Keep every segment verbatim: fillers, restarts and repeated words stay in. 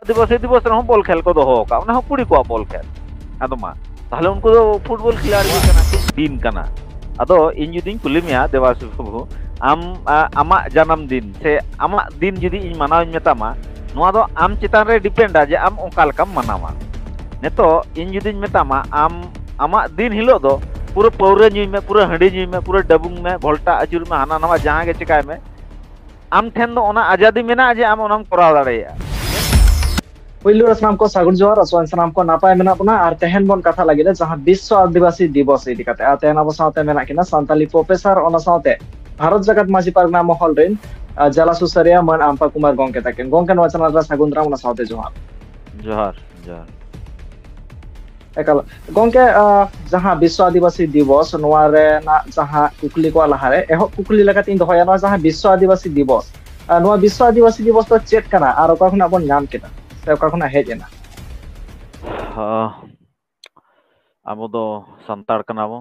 ᱟᱹᱫᱤᱵᱟᱹᱥᱤ ᱫᱤᱵᱚᱥ ᱨᱮᱦᱚᱸ ᱵᱚᱞ ᱠᱷᱮᱞ ᱠᱚ ᱫᱚᱦᱚ ᱟᱠᱟᱫ, ᱚᱱᱟ ᱦᱚᱸ ᱠᱩᱲᱤ ᱠᱚᱣᱟᱜ ᱵᱚᱞ ᱠᱷᱮᱞ᱾ ᱟᱫᱚ ᱢᱟ, ᱛᱟᱦᱞᱮ ᱩᱱᱠᱩ ᱫᱚ ᱯᱷᱩᱴᱵᱚᱞ ᱠᱷᱤᱞᱟᱲᱤ ᱜᱮ ᱠᱟᱱᱟ ᱠᱚ᱾ ᱫᱤᱱ ᱠᱟᱱᱟ᱾ ᱟᱫᱚ ᱤᱧ ᱡᱩᱫᱤᱧ ᱠᱩᱞᱤ ᱢᱮᱭᱟ, ᱫᱮᱵᱟᱥᱤᱥ ᱵᱟᱹᱵᱩ, ᱟᱢ, ᱟ, ᱟᱢᱟᱜ ᱡᱟᱱᱟᱢ ᱫᱤᱱ ᱥᱮ ᱟᱢᱟᱜ ᱫᱤᱱ ᱡᱩᱫᱤ ᱤᱧ ᱢᱟᱱᱟᱣᱤᱧ ᱢᱮᱛᱟᱢᱟ, ᱱᱚᱣᱟ ᱫᱚ ᱟᱢ ᱪᱮᱛᱟᱱ ᱨᱮ ᱰᱤᱯᱮᱱᱰᱟ ᱡᱮ ᱟᱢ ᱚᱠᱟ ᱞᱮᱠᱟᱢ ᱢᱟᱱᱟᱣᱟ᱾ ᱱᱤᱛᱚᱜ ᱤᱧ ᱡᱩᱫᱤᱧ ᱢᱮᱛᱟᱢᱟ, ᱟᱢ ᱟᱢᱟᱜ ᱫᱤᱱ ᱦᱤᱞᱳᱜ ᱫᱚ ᱯᱩᱨᱟᱹ ᱯᱟᱹᱣᱨᱟᱹ ᱧᱩᱭ ᱢᱮ, ᱯᱩᱨᱟᱹ ᱦᱟᱺᱰᱤ ᱧᱩᱭ ᱢᱮ, ᱯᱩᱨᱟᱹ ᱰᱟᱹᱵᱩᱝ ᱢᱮ, ᱜᱷᱚᱞᱴᱟ ᱟᱹᱪᱩᱨ ᱢᱮ, ᱦᱟᱱᱟ ᱱᱟᱣᱟ ᱡᱟᱦᱟᱸ ᱜᱮ ᱪᱮᱠᱟᱭ ᱢᱮ, ᱟᱢ ᱴᱷᱮᱱ ᱫᱚ ᱚᱱᱟ ᱟᱡᱟᱫᱤ ᱢᱮᱱᱟᱜᱼᱟ ᱡᱮ ᱟᱢ ᱚᱱᱟᱢ ᱠᱚᱨᱟᱣ ᱫᱟᱲᱮᱭᱟᱜᱼᱟ᱾ ᱯᱩᱭᱞᱩ ᱨᱮ ᱥᱟᱱᱟᱢ ᱠᱚ ᱥᱟᱹᱜᱩᱱ ᱡᱚᱦᱟᱨ, ᱟᱥᱚᱜ ᱟᱹᱧ ᱥᱟᱱᱟᱢ ᱠᱚ ᱱᱟᱯᱟᱭ ᱢᱮᱱᱟᱜ ᱵᱚᱱᱟ᱾ ᱟᱨ ᱛᱮᱦᱮᱧ ᱵᱚᱱ ᱠᱟᱛᱷᱟ ᱞᱟᱹᱜᱤᱫ ᱡᱟᱦᱟᱸ ᱵᱤᱥᱥᱚ ᱟᱹᱫᱤᱵᱟᱹᱥᱤ ᱫᱤᱵᱚᱥ ᱤᱫᱤ ᱠᱟᱛᱮ, ᱟᱨ ᱛᱮᱦᱮᱧ ᱟᱵᱚ ᱥᱟᱶᱛᱮ ᱢᱮᱱᱟᱜ ᱠᱤᱱᱟ ᱥᱟᱱᱛᱟᱞᱤ ᱯᱨᱚᱯᱷᱮᱥᱚᱨ, ᱚᱱᱟ ᱥᱟᱶᱛᱮ ᱵᱷᱟᱨᱚᱛ ᱡᱟᱠᱟᱛ ᱢᱟᱹᱡᱷᱤ ᱯᱟᱨᱜᱟᱱᱟ ᱢᱚᱦᱚᱞ ᱨᱤᱱ, ᱟ, ᱡᱟᱞᱟ ᱥᱩᱥᱟᱹᱨᱤᱭᱟᱹ ᱢᱟᱹᱱ ᱟᱢᱯᱟ ᱠᱩᱢᱟᱨ ᱜᱚᱢᱠᱮ ᱛᱟᱹᱠᱤᱱ᱾ ᱜᱚᱢᱠᱮ, ᱱᱚᱣᱟ ᱪᱮᱱᱮᱞ ᱨᱮ ᱥᱟᱹᱜᱩᱱ ᱫᱟᱨᱟᱢ, ᱚᱱᱟ ᱥᱟᱶᱛᱮ ᱡᱚᱦᱟᱨ᱾ ᱡᱚᱦᱟᱨ, ᱡᱚᱦᱟᱨ᱾ ᱮᱠᱟᱞ᱾ ᱜᱚᱢᱠᱮ, ᱟ, ᱡᱟᱦᱟᱸ ᱵᱤᱥᱥᱚ ᱟᱹᱫᱤᱵᱟᱹᱥᱤ ᱫᱤᱵᱚᱥ, ᱱᱚᱣᱟ ᱨᱮᱱᱟᱜ ᱡᱟᱦᱟᱸ ᱠᱩᱠᱞᱤ ᱠᱚ ᱞᱟᱦᱟᱨᱮ, ᱮᱦᱚᱵ ᱠᱩᱠᱞᱤ ᱞᱮᱠᱟᱛᱤᱧ ᱫᱚᱦᱚᱭᱟ, ᱱᱚᱣᱟ ᱡᱟᱦᱟᱸ ᱵᱤᱥᱥᱚ ᱟᱹᱫᱤᱵᱟᱹᱥᱤ ᱫᱤᱵᱚᱥ, ᱟ, ᱱᱚᱣᱟ ᱵᱤᱥᱥᱚ ᱟᱹᱫᱤᱵᱟᱹᱥᱤ ᱫᱤᱵᱚᱥ ᱫᱚ ᱪᱮᱫ ᱠᱟᱱᱟ ᱟᱨ ᱚᱠᱟ ᱠᱷᱚᱱᱟᱜ ᱵᱚᱱ ᱧᱟᱢ ᱠᱮᱫᱟ ᱥᱮ ᱚᱠᱟ ᱠᱷᱚᱱᱟᱜ ᱦᱮᱡ ᱮᱱᱟ? ᱦᱚᱸ, ᱟᱵᱚ ᱫᱚ ᱥᱟᱱᱛᱟᱲ ᱠᱟᱱᱟ ᱵᱚ᱾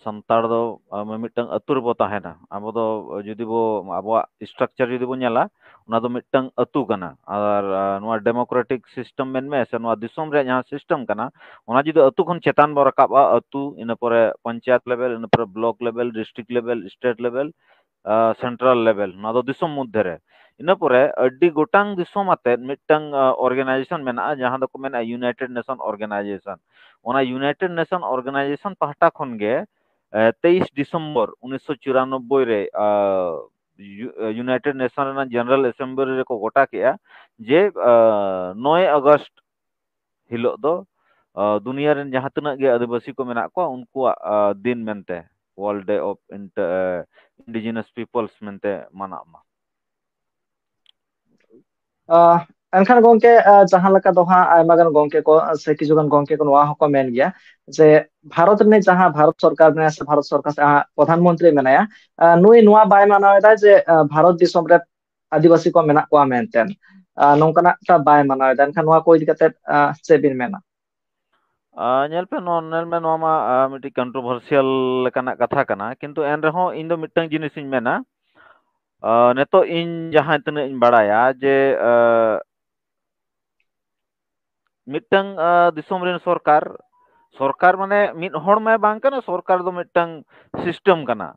ᱥᱟᱱᱛᱟᱲ ᱫᱚ, ᱟ, ᱢᱤᱢᱤᱫᱴᱟᱝ ᱟᱹᱛᱩ ᱨᱮᱵᱚ ᱛᱟᱦᱮᱱᱟ᱾ ᱟᱵᱚ ᱫᱚ ᱡᱩᱫᱤ ᱵᱚ, ᱟᱵᱚᱣᱟᱜ structure ᱡᱩᱫᱤ ᱵᱚ ᱧᱮᱞᱟ, ᱚᱱᱟ ᱫᱚ ᱢᱤᱫᱴᱟᱝ ᱟᱹᱛᱩ ᱠᱟᱱᱟ᱾ ᱟᱨ, ᱟ, ᱱᱚᱣᱟ democratic system ᱢᱮᱱᱢᱮ ᱥᱮ ᱱᱚᱣᱟ ᱫᱤᱥᱚᱢ ᱨᱮᱭᱟᱜ ᱡᱟᱦᱟᱸ system ᱠᱟᱱᱟ, ᱚᱱᱟ ᱡᱩᱫᱤ ᱟᱹᱛᱩ ᱠᱷᱚᱱ ᱪᱮᱛᱟᱱ ᱵᱚ ᱨᱟᱠᱟᱵᱼᱟ, ᱟᱹᱛᱩ, ᱤᱱᱟᱹ ᱯᱚᱨᱮ ᱯᱚᱧᱪᱟᱭᱮᱛ level, ᱤᱱᱟᱹ ᱯᱚᱨᱮ block level, district level, state level, ᱟ, central level, ᱱᱚᱣᱟ ᱫᱚ ᱫᱤᱥᱚᱢ ᱢᱚᱫᱽᱫᱷᱮ ᱨᱮ᱾ ᱤᱱᱟᱹ ᱯᱚᱨᱮ ᱟᱹᱰᱤ ᱜᱚᱴᱟᱝ ᱫᱤᱥᱚᱢ ᱟᱛᱮᱫ ᱢᱤᱫᱴᱟᱝ, ᱟ, organization ᱢᱮᱱᱟᱜᱼᱟ, ᱡᱟᱦᱟᱸ ᱫᱚᱠᱚ ᱢᱮᱱᱟ United Nation Organization᱾ ᱚᱱᱟ United Nation Organization ᱯᱟᱦᱴᱟ ᱠᱷᱚᱱ ᱜᱮ, ᱮ, ᱛᱮᱭᱤᱥ ᱰᱤᱥᱮᱢᱵᱚᱨ ᱩᱱᱤᱥᱥᱚ ᱪᱩᱨᱟᱱᱚᱵᱵᱳᱭ ᱨᱮ, ᱟ, ᱭᱩ-, ᱮ, United Nation ᱨᱮᱱᱟᱜ General Assembly ᱨᱮᱠᱚ ᱜᱚᱴᱟ ᱠᱮᱜᱼᱟ ᱡᱮ, ᱟ, ᱱᱚᱭ ᱟᱜᱚᱥᱴ ᱦᱤᱞᱳᱜ ᱫᱚ, ᱟ, ᱫᱩᱱᱤᱭᱟᱹ ᱨᱮᱱ ᱡᱟᱦᱟᱸ ᱛᱤᱱᱟᱹᱜ ᱜᱮ ᱟᱹᱫᱤᱵᱟᱹᱥᱤ ᱠᱚ ᱢᱮᱱᱟᱜ ᱠᱚᱣᱟ, ᱩᱱᱠᱩᱣᱟᱜ, ᱟ, ᱫᱤᱱ ᱢᱮᱱᱛᱮ, World Day of Inter-, A, Indigenous Peoples ᱢᱮᱱᱛᱮ ᱢᱟᱱᱟᱜ ᱢᱟ᱾ ᱟ, ᱮᱱᱠᱷᱟᱱ ᱜᱚᱢᱠᱮ, ᱟ, ᱡᱟᱦᱟᱸ ᱞᱮᱠᱟ ᱫᱚ ᱦᱟᱸᱜ ᱟᱭᱢᱟ ᱜᱟᱱ ᱜᱚᱢᱠᱮ ᱠᱚ, ᱟ, ᱥᱮ ᱠᱤᱪᱷᱩ ᱜᱟᱱ ᱜᱚᱢᱠᱮ ᱠᱚ ᱱᱚᱣᱟ ᱦᱚᱸᱠᱚ ᱢᱮᱱ ᱜᱮᱭᱟ ᱡᱮ ᱵᱷᱟᱨᱚᱛ ᱨᱤᱱᱤᱡ ᱡᱟᱦᱟᱸ ᱵᱷᱟᱨᱚᱛ ᱥᱚᱨᱠᱟᱨ ᱢᱮᱱᱟᱭᱟ ᱥᱮ ᱵᱷᱟᱨᱚᱛ ᱥᱚᱨᱠᱟᱨ ᱥᱮ ᱡᱟᱦᱟᱸ ᱯᱨᱚᱫᱷᱟᱱ ᱢᱚᱱᱛᱨᱤ ᱢᱮᱱᱟᱭᱟ, ᱟ, ᱱᱩᱭ ᱱᱚᱣᱟ ᱵᱟᱭ ᱢᱟᱱᱟᱣ ᱮᱫᱟ ᱡᱮ, ᱟ, ᱵᱷᱟᱨᱚᱛ ᱫᱤᱥᱚᱢ ᱨᱮ ᱟᱹᱫᱤᱵᱟᱹᱥᱤ ᱠᱚ ᱢᱮᱱᱟᱜ ᱠᱚᱣᱟ ᱢᱮᱱᱛᱮ, ᱟ, ᱱᱚᱝᱠᱟᱱᱟᱜ ᱴᱟ ᱵᱟᱭ ᱢᱟᱱᱟᱣ ᱮᱫᱟ᱾ ᱮᱱᱠᱷᱟᱱ ᱱᱚᱣᱟ ᱠᱚ ᱤᱫᱤ ᱠᱟᱛᱮ, ᱟ, ᱪᱮᱫ ᱵᱤᱱ ᱢᱮᱱᱟ? ᱟ, ᱧᱮᱞ ᱯᱮ, ᱱᱚᱣᱟ, ᱧᱮᱞ ᱢᱮ, ᱱᱚᱣᱟ ᱢᱟ, ᱟ, ᱢᱤᱫᱴᱤᱡ controversial ᱞᱮᱠᱟᱱᱟᱜ ᱠᱟᱛᱷᱟ ᱠᱟᱱᱟ, ᱠᱤᱱᱛᱩ ᱮᱱ ᱨᱮᱦᱚᱸ ᱤᱧ ᱫᱚ ᱢᱤᱫᱴᱟᱝ ᱡᱤᱱᱤᱥᱤᱧ ᱢᱮᱱᱟ, ᱟ, ᱱᱤᱛᱚᱜ ᱤᱧ ᱡᱟᱦᱟᱸ ᱛᱤᱱᱟᱹᱜ ᱤᱧ ᱵᱟᱲᱟᱭᱟ ᱡᱮ, ᱟ, ᱢᱤᱫᱴᱟᱝ ᱫᱤᱥᱚᱢ ᱨᱮᱱ ᱥᱚᱨᱠᱟᱨ, ᱥᱚᱨᱠᱟᱨ ᱢᱟᱱᱮ ᱢᱤᱫ ᱦᱚᱲ ᱢᱟᱭ ᱵᱟᱝ ᱠᱟᱱᱟ, ᱥᱚᱨᱠᱟᱨ ᱫᱚ ᱢᱤᱫᱴᱟᱝ ᱥᱤᱥᱴᱮᱢ ᱠᱟᱱᱟ᱾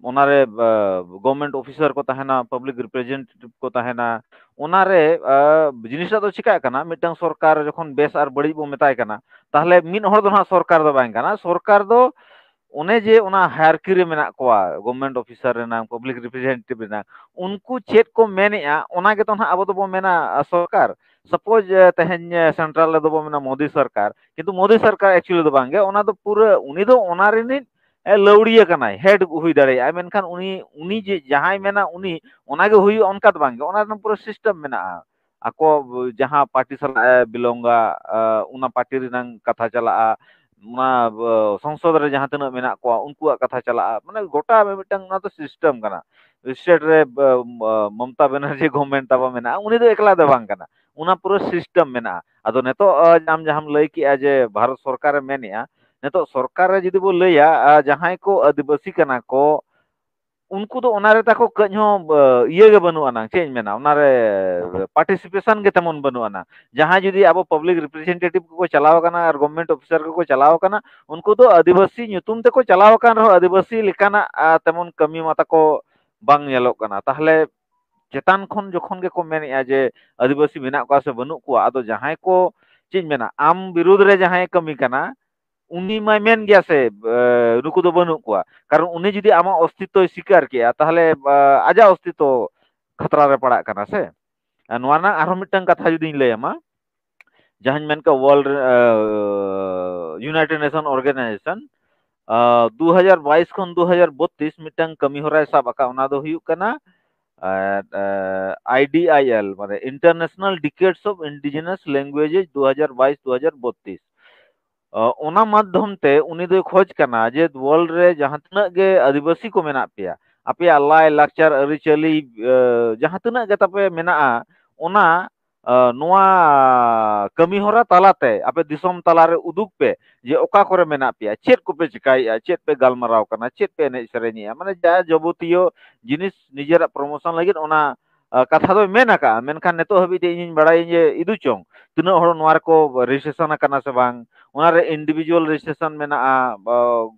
ᱚᱱᱟᱨᱮ ᱜᱚᱵᱷᱢᱮᱱᱴ ᱚᱯᱷᱤᱥᱟᱨ ᱠᱚ ᱛᱟᱦᱮᱱᱟ, ᱯᱟᱵᱽᱞᱤᱠ ᱨᱤᱯᱨᱮᱡᱮᱱᱴᱮᱴᱤᱵᱷ ᱠᱚ ᱛᱟᱦᱮᱱᱟ᱾ ᱚᱱᱟᱨᱮ ᱡᱤᱱᱤᱥᱴᱟᱜ ᱫᱚ ᱪᱤᱠᱟᱹᱜ ᱠᱟᱱᱟ, ᱢᱤᱫᱴᱟᱝ ᱥᱚᱨᱠᱟᱨ ᱡᱚᱠᱷᱚᱱ ᱵᱮᱥ ᱟᱨ ᱵᱟᱹᱲᱤᱡ ᱵᱚ ᱢᱮᱛᱟᱭ ᱠᱟᱱᱟ, ᱛᱟᱦᱚᱞᱮ ᱢᱤᱫ ᱦᱚᱲ ᱫᱚ ᱱᱟᱦᱟᱜ ᱥᱚᱨᱠᱟᱨ ᱫᱚ ᱵᱟᱝ ᱠᱟᱱᱟ᱾ ᱥᱚᱨᱠᱟᱨ ᱫᱚ ᱚᱱᱮ ᱡᱮ ᱚᱱᱟ ᱦᱟᱭᱟᱨᱠᱤ ᱨᱮ ᱢᱮᱱᱟᱜ ᱠᱚᱣᱟ, ᱜᱚᱵᱷᱢᱮᱱᱴ ᱚᱯᱷᱤᱥᱟᱨ ᱨᱮᱱᱟᱜ, ᱯᱟᱵᱽᱞᱤᱠ ᱨᱤᱯᱨᱮᱡᱮᱱᱴᱮᱴᱤᱵᱷ ᱨᱮᱱᱟᱜ, ᱩᱱᱠᱩ ᱪᱮᱫ ᱠᱚ ᱢᱮᱱᱮᱜᱼᱟ, ᱚᱱᱟ ᱜᱮᱛᱚ ᱱᱟᱦᱟᱜ ᱟᱵᱚ ᱫᱚᱵᱚ ᱢᱮᱱᱟ ᱥᱚᱨᱠᱟᱨ᱾ ᱥᱟᱯᱳᱡᱽ ᱛᱮᱦᱮᱧ ᱥᱮᱱᱴᱨᱟᱞ ᱨᱮᱫᱚ ᱵᱚ ᱢᱮᱱᱟ ᱢᱳᱫᱤ ᱥᱚᱨᱠᱟᱨ, ᱠᱤᱱᱛᱩ ᱢᱳᱫᱤ ᱥᱚᱨᱠᱟᱨ ᱮᱠᱪᱩᱭᱮᱞᱤ ᱫᱚ ᱵᱟᱝᱜᱮ, ᱚᱱᱟ ᱫᱚ ᱯᱩᱨᱟᱹ ᱩᱱᱤ ᱫᱚ ᱚᱱᱟ ᱨᱤᱱᱤᱡ ᱞᱟᱹᱣᱲᱤᱭᱟᱹ ᱠᱟᱱᱟᱭ, ᱦᱮᱰ ᱦᱩᱭ ᱫᱟᱲᱮᱭᱟᱜᱼᱟᱭ, ᱢᱮᱱᱠᱷᱟᱱ ᱩᱱᱤ, ᱩᱱᱤ ᱡᱮ ᱡᱟᱦᱟᱸᱭ ᱢᱮᱱᱟ ᱩᱱᱤ ᱚᱱᱟᱜᱮ ᱦᱩᱭᱩᱜᱼᱟ, ᱚᱱᱠᱟ ᱫᱚ ᱵᱟᱝᱜᱮ᱾ ᱚᱱᱟ ᱨᱮᱱᱟᱜ ᱯᱩᱨᱟᱹ ᱥᱤᱥᱴᱮᱢ ᱢᱮᱱᱟᱜᱼᱟ᱾ ᱟᱠᱚ ᱡᱟᱦᱟᱸ ᱯᱟᱨᱴᱤ ᱥᱟᱞᱟᱜ ᱮ ᱵᱤᱞᱚᱝᱟ, ᱚᱱᱟ ᱯᱟᱨᱴᱤ ᱨᱮᱱᱟᱜ ᱠᱟᱛᱷᱟ ᱪᱟᱞᱟᱜᱼᱟ, ᱚᱱᱟ ᱥᱚᱝᱥᱚᱫ ᱨᱮ ᱡᱟᱦᱟᱸ ᱛᱤᱱᱟᱹᱜ ᱢᱮᱱᱟᱜ ᱠᱚᱣᱟ ᱩᱱᱠᱩᱣᱟᱜ ᱠᱟᱛᱷᱟ ᱪᱟᱞᱟᱜᱼᱟ, ᱢᱟᱱᱮ ᱜᱚᱴᱟ ᱢᱤᱫᱴᱟᱝ ᱚᱱᱟ ᱫᱚ ᱥᱤᱥᱴᱮᱢ ᱠᱟᱱᱟ᱾ ᱥᱴᱮᱴ ᱨᱮ ᱢᱚᱢᱚᱛᱟ ᱵᱮᱱᱟᱨᱡᱤ ᱜᱚᱵᱷᱢᱮᱱᱴ ᱛᱟᱵᱚ ᱢᱮᱱᱟᱜᱼᱟ, ᱩᱱᱤ ᱫᱚ ᱮᱠᱞᱟ ᱫᱚ ᱵᱟᱝ ᱠᱟᱱᱟ, ᱚᱱᱟ ᱯᱩᱨᱟᱹ ᱥᱤᱥᱴᱮᱢ ᱢᱮᱱᱟᱜᱼᱟ᱾ ᱟᱫᱚ ᱱᱤᱛᱚᱜ ᱟᱢ ᱡᱟᱦᱟᱸᱢ ᱞᱟᱹᱭ ᱠᱮᱜᱼᱟ ᱡᱮ ᱵᱷᱟᱨᱚᱛ ᱥᱚᱨᱠᱟᱨᱮ ᱢᱮᱱᱮᱜᱼᱟ, ᱱᱤᱛᱚᱜ ᱥᱚᱨᱠᱟᱨ ᱨᱮ ᱡᱩᱫᱤ ᱵᱚ ᱞᱟᱹᱭᱟ ᱡᱟᱦᱟᱸᱭ ᱠᱚ ᱟᱹᱫᱤᱵᱟᱹᱥᱤ ᱠᱟᱱᱟ ᱠᱚ, ᱩᱱᱠᱩ ᱫᱚ ᱚᱱᱟ ᱨᱮ ᱛᱟᱠᱚ ᱠᱟᱹᱡ ᱦᱚᱸ ᱤᱭᱟᱹ ᱜᱮ ᱵᱟᱹᱱᱩᱜ ᱟᱱᱟᱝ, ᱪᱮᱫ ᱤᱧ ᱢᱮᱱᱟ, ᱚᱱᱟᱨᱮ ᱯᱟᱨᱴᱤᱥᱤᱯᱮᱥᱚᱱ ᱜᱮ ᱛᱮᱢᱚᱱ ᱵᱟᱹᱱᱩᱜ ᱟᱱᱟ᱾ ᱡᱟᱦᱟᱸᱭ ᱡᱩᱫᱤ ᱟᱵᱚ ᱯᱟᱵᱽᱞᱤᱠ ᱨᱤᱯᱨᱮᱡᱮᱱᱴᱮᱴᱤᱵᱷ ᱠᱚᱠᱚ ᱪᱟᱞᱟᱣ ᱟᱠᱟᱱᱟ ᱟᱨ ᱜᱚᱵᱷᱢᱮᱱᱴ ᱚᱯᱷᱤᱥᱟᱨ ᱠᱚᱠᱚ ᱪᱟᱞᱟᱣ ᱟᱠᱟᱱᱟ, ᱩᱱᱠᱩ ᱫᱚ ᱟᱹᱫᱤᱵᱟᱹᱥᱤ ᱧᱩᱛᱩᱢ ᱛᱮᱠᱚ ᱪᱟᱞᱟᱣ ᱟᱠᱟᱱ ᱨᱮᱦᱚᱸ ᱟᱹᱫᱤᱵᱟᱹᱥᱤ ᱞᱮᱠᱟᱱᱟᱜ ᱛᱮᱢᱚᱱ ᱠᱟᱹᱢᱤ ᱢᱟ ᱛᱟᱠᱚ ᱵᱟᱝ ᱧᱮᱞᱚᱜ ᱠᱟᱱᱟ᱾ ᱛᱟᱦᱚᱞᱮ ᱪᱮᱛᱟᱱ ᱠᱷᱚᱱ ᱡᱚᱠᱷᱚᱱ ᱜᱮᱠᱚ ᱢᱮᱱᱮᱜᱼᱟ ᱡᱮ ᱟᱹᱫᱤᱵᱟᱹᱥᱤ ᱢᱮᱱᱟᱜ ᱠᱚᱣᱟ ᱥᱮ ᱵᱟᱹᱱᱩᱜ ᱠᱚᱣᱟ, ᱟᱫᱚ ᱡᱟᱦᱟᱸᱭ ᱠᱚ, ᱪᱮᱫ ᱤᱧ ᱢᱮᱱᱟ, ᱟᱢ ᱵᱤᱨᱩᱫᱷ ᱨᱮ ᱡᱟᱦᱟᱸᱭ ᱠᱟᱹᱢᱤ ᱠᱟᱱᱟ, ᱩᱱᱤ ᱢᱟᱭ ᱢᱮᱱ ᱜᱮᱭᱟ ᱥᱮ ᱱᱩᱠᱩ ᱫᱚ ᱵᱟᱹᱱᱩᱜ ᱠᱚᱣᱟ᱾ ᱠᱟᱨᱚᱱ ᱩᱱᱤ ᱡᱩᱫᱤ ᱟᱢᱟᱜ ᱚᱥᱛᱤᱛᱚᱭ ᱥᱤᱠᱟᱨ ᱠᱮᱜᱼᱟ, ᱛᱟᱦᱚᱞᱮ ᱟᱡᱟᱜ ᱚᱥᱛᱤᱛᱚ ᱠᱷᱟᱛᱨᱟ ᱨᱮ ᱯᱟᱲᱟᱜ ᱠᱟᱱᱟ ᱥᱮ᱾ ᱟᱨ ᱱᱚᱣᱟ ᱨᱮᱱᱟᱜ ᱟᱨᱦᱚᱸ ᱢᱤᱫᱴᱟᱝ ᱠᱟᱛᱷᱟ ᱡᱩᱫᱤᱧ ᱞᱟᱹᱭ ᱟᱢᱟ, ᱡᱟᱦᱟᱸᱧ ᱢᱮᱱ ᱠᱮᱫ, ᱣᱟᱨᱞᱰ ᱤᱭᱩᱱᱟᱭᱴᱮᱰ ᱱᱮᱥᱚᱱ ᱚᱨᱜᱟᱱᱟᱭᱡᱮᱥᱚᱱ ᱫᱩ ᱦᱟᱡᱟᱨ ᱵᱟᱭᱤᱥ ᱠᱷᱚᱱ ᱫᱩ ᱦᱟᱡᱟᱨ ᱵᱚᱛᱛᱨᱤᱥ ᱢᱤᱫᱴᱟᱝ ᱠᱟᱹᱢᱤ ᱦᱚᱨᱟᱭ ᱥᱟᱵ ᱟᱠᱟᱫ, ᱚᱱᱟ ᱫᱚ ᱦᱩᱭᱩᱜ ᱠᱟᱱᱟ ᱟᱭ ᱰᱤ ᱟᱭ ᱮᱞ, ᱢᱟᱱᱮ International Decades of Indigenous Languages ᱫᱩ ᱦᱟᱡᱟᱨ ᱵᱟᱭᱤᱥ ᱫᱩ ᱦᱟᱡᱟᱨ ᱵᱚᱛᱛᱨᱤᱥ᱾ ᱚᱱᱟ ᱢᱟᱫᱽᱫᱷᱚᱢ ᱛᱮ ᱩᱱᱤ ᱫᱚᱭ ᱠᱷᱚᱡᱽ ᱠᱟᱱᱟ ᱡᱮ ᱣᱟᱨᱞᱰ ᱨᱮ ᱡᱟᱦᱟᱸ ᱛᱤᱱᱟᱹᱜ ᱜᱮ ᱟᱹᱫᱤᱵᱟᱹᱥᱤ ᱠᱚ ᱢᱮᱱᱟᱜ ᱯᱮᱭᱟ, ᱟᱯᱮᱭᱟᱜ ᱞᱟᱭ ᱞᱟᱠᱪᱟᱨ ᱟᱹᱨᱤᱪᱟᱹᱞᱤ ᱡᱟᱦᱟᱸ ᱛᱤᱱᱟᱹᱜ ᱜᱮ ᱛᱟᱯᱮ ᱢᱮᱱᱟᱜᱼᱟ, ᱚᱱᱟ ᱱᱚᱣᱟ ᱠᱟᱹᱢᱤ ᱦᱚᱨᱟ ᱛᱟᱞᱟᱛᱮ ᱟᱯᱮ ᱫᱤᱥᱚᱢ ᱛᱟᱞᱟᱨᱮ ᱩᱫᱩᱜ ᱯᱮ ᱡᱮ ᱚᱠᱟ ᱠᱚᱨᱮ ᱢᱮᱱᱟᱜ ᱯᱮᱭᱟ, ᱪᱮᱫ ᱠᱚᱯᱮ ᱪᱮᱠᱟᱭᱮᱫᱼᱟ, ᱪᱮᱫ ᱯᱮ ᱜᱟᱞᱢᱟᱨᱟᱣ ᱠᱟᱱᱟ, ᱪᱮᱫ ᱯᱮ ᱮᱱᱮᱡ ᱥᱮᱨᱮᱧᱮᱫᱼᱟ, ᱢᱟᱱᱮ ᱡᱟ ᱡᱟᱵᱚᱛᱤᱭᱚ ᱡᱤᱱᱤᱥ ᱱᱤᱡᱮᱨᱟᱜ ᱯᱨᱚᱢᱳᱥᱚᱱ ᱞᱟᱹᱜᱤᱫ ᱚᱱᱟ ᱠᱟᱛᱷᱟ ᱫᱚᱭ ᱢᱮᱱ ᱟᱠᱟᱫᱼᱟ, ᱢᱮᱱᱠᱷᱟᱱ ᱱᱤᱛᱚᱜ ᱦᱟᱹᱵᱤᱡ ᱛᱮ ᱤᱧᱤᱧ ᱵᱟᱲᱟᱭᱟᱹᱧ ᱡᱮ ᱤᱫᱩ ᱪᱚᱝ ᱛᱤᱱᱟᱹᱜ ᱦᱚᱲ ᱱᱚᱣᱟ ᱨᱮᱠᱚ ᱨᱮᱡᱤᱥᱴᱨᱮᱥᱚᱱ ᱟᱠᱟᱱᱟ ᱥᱮ ᱵᱟᱝ, ᱚᱱᱟᱨᱮ ᱤᱱᱰᱤᱵᱷᱤᱡᱩᱣᱟᱞ ᱨᱮᱡᱤᱥᱴᱨᱮᱥᱚᱱ ᱢᱮᱱᱟᱜᱼᱟ,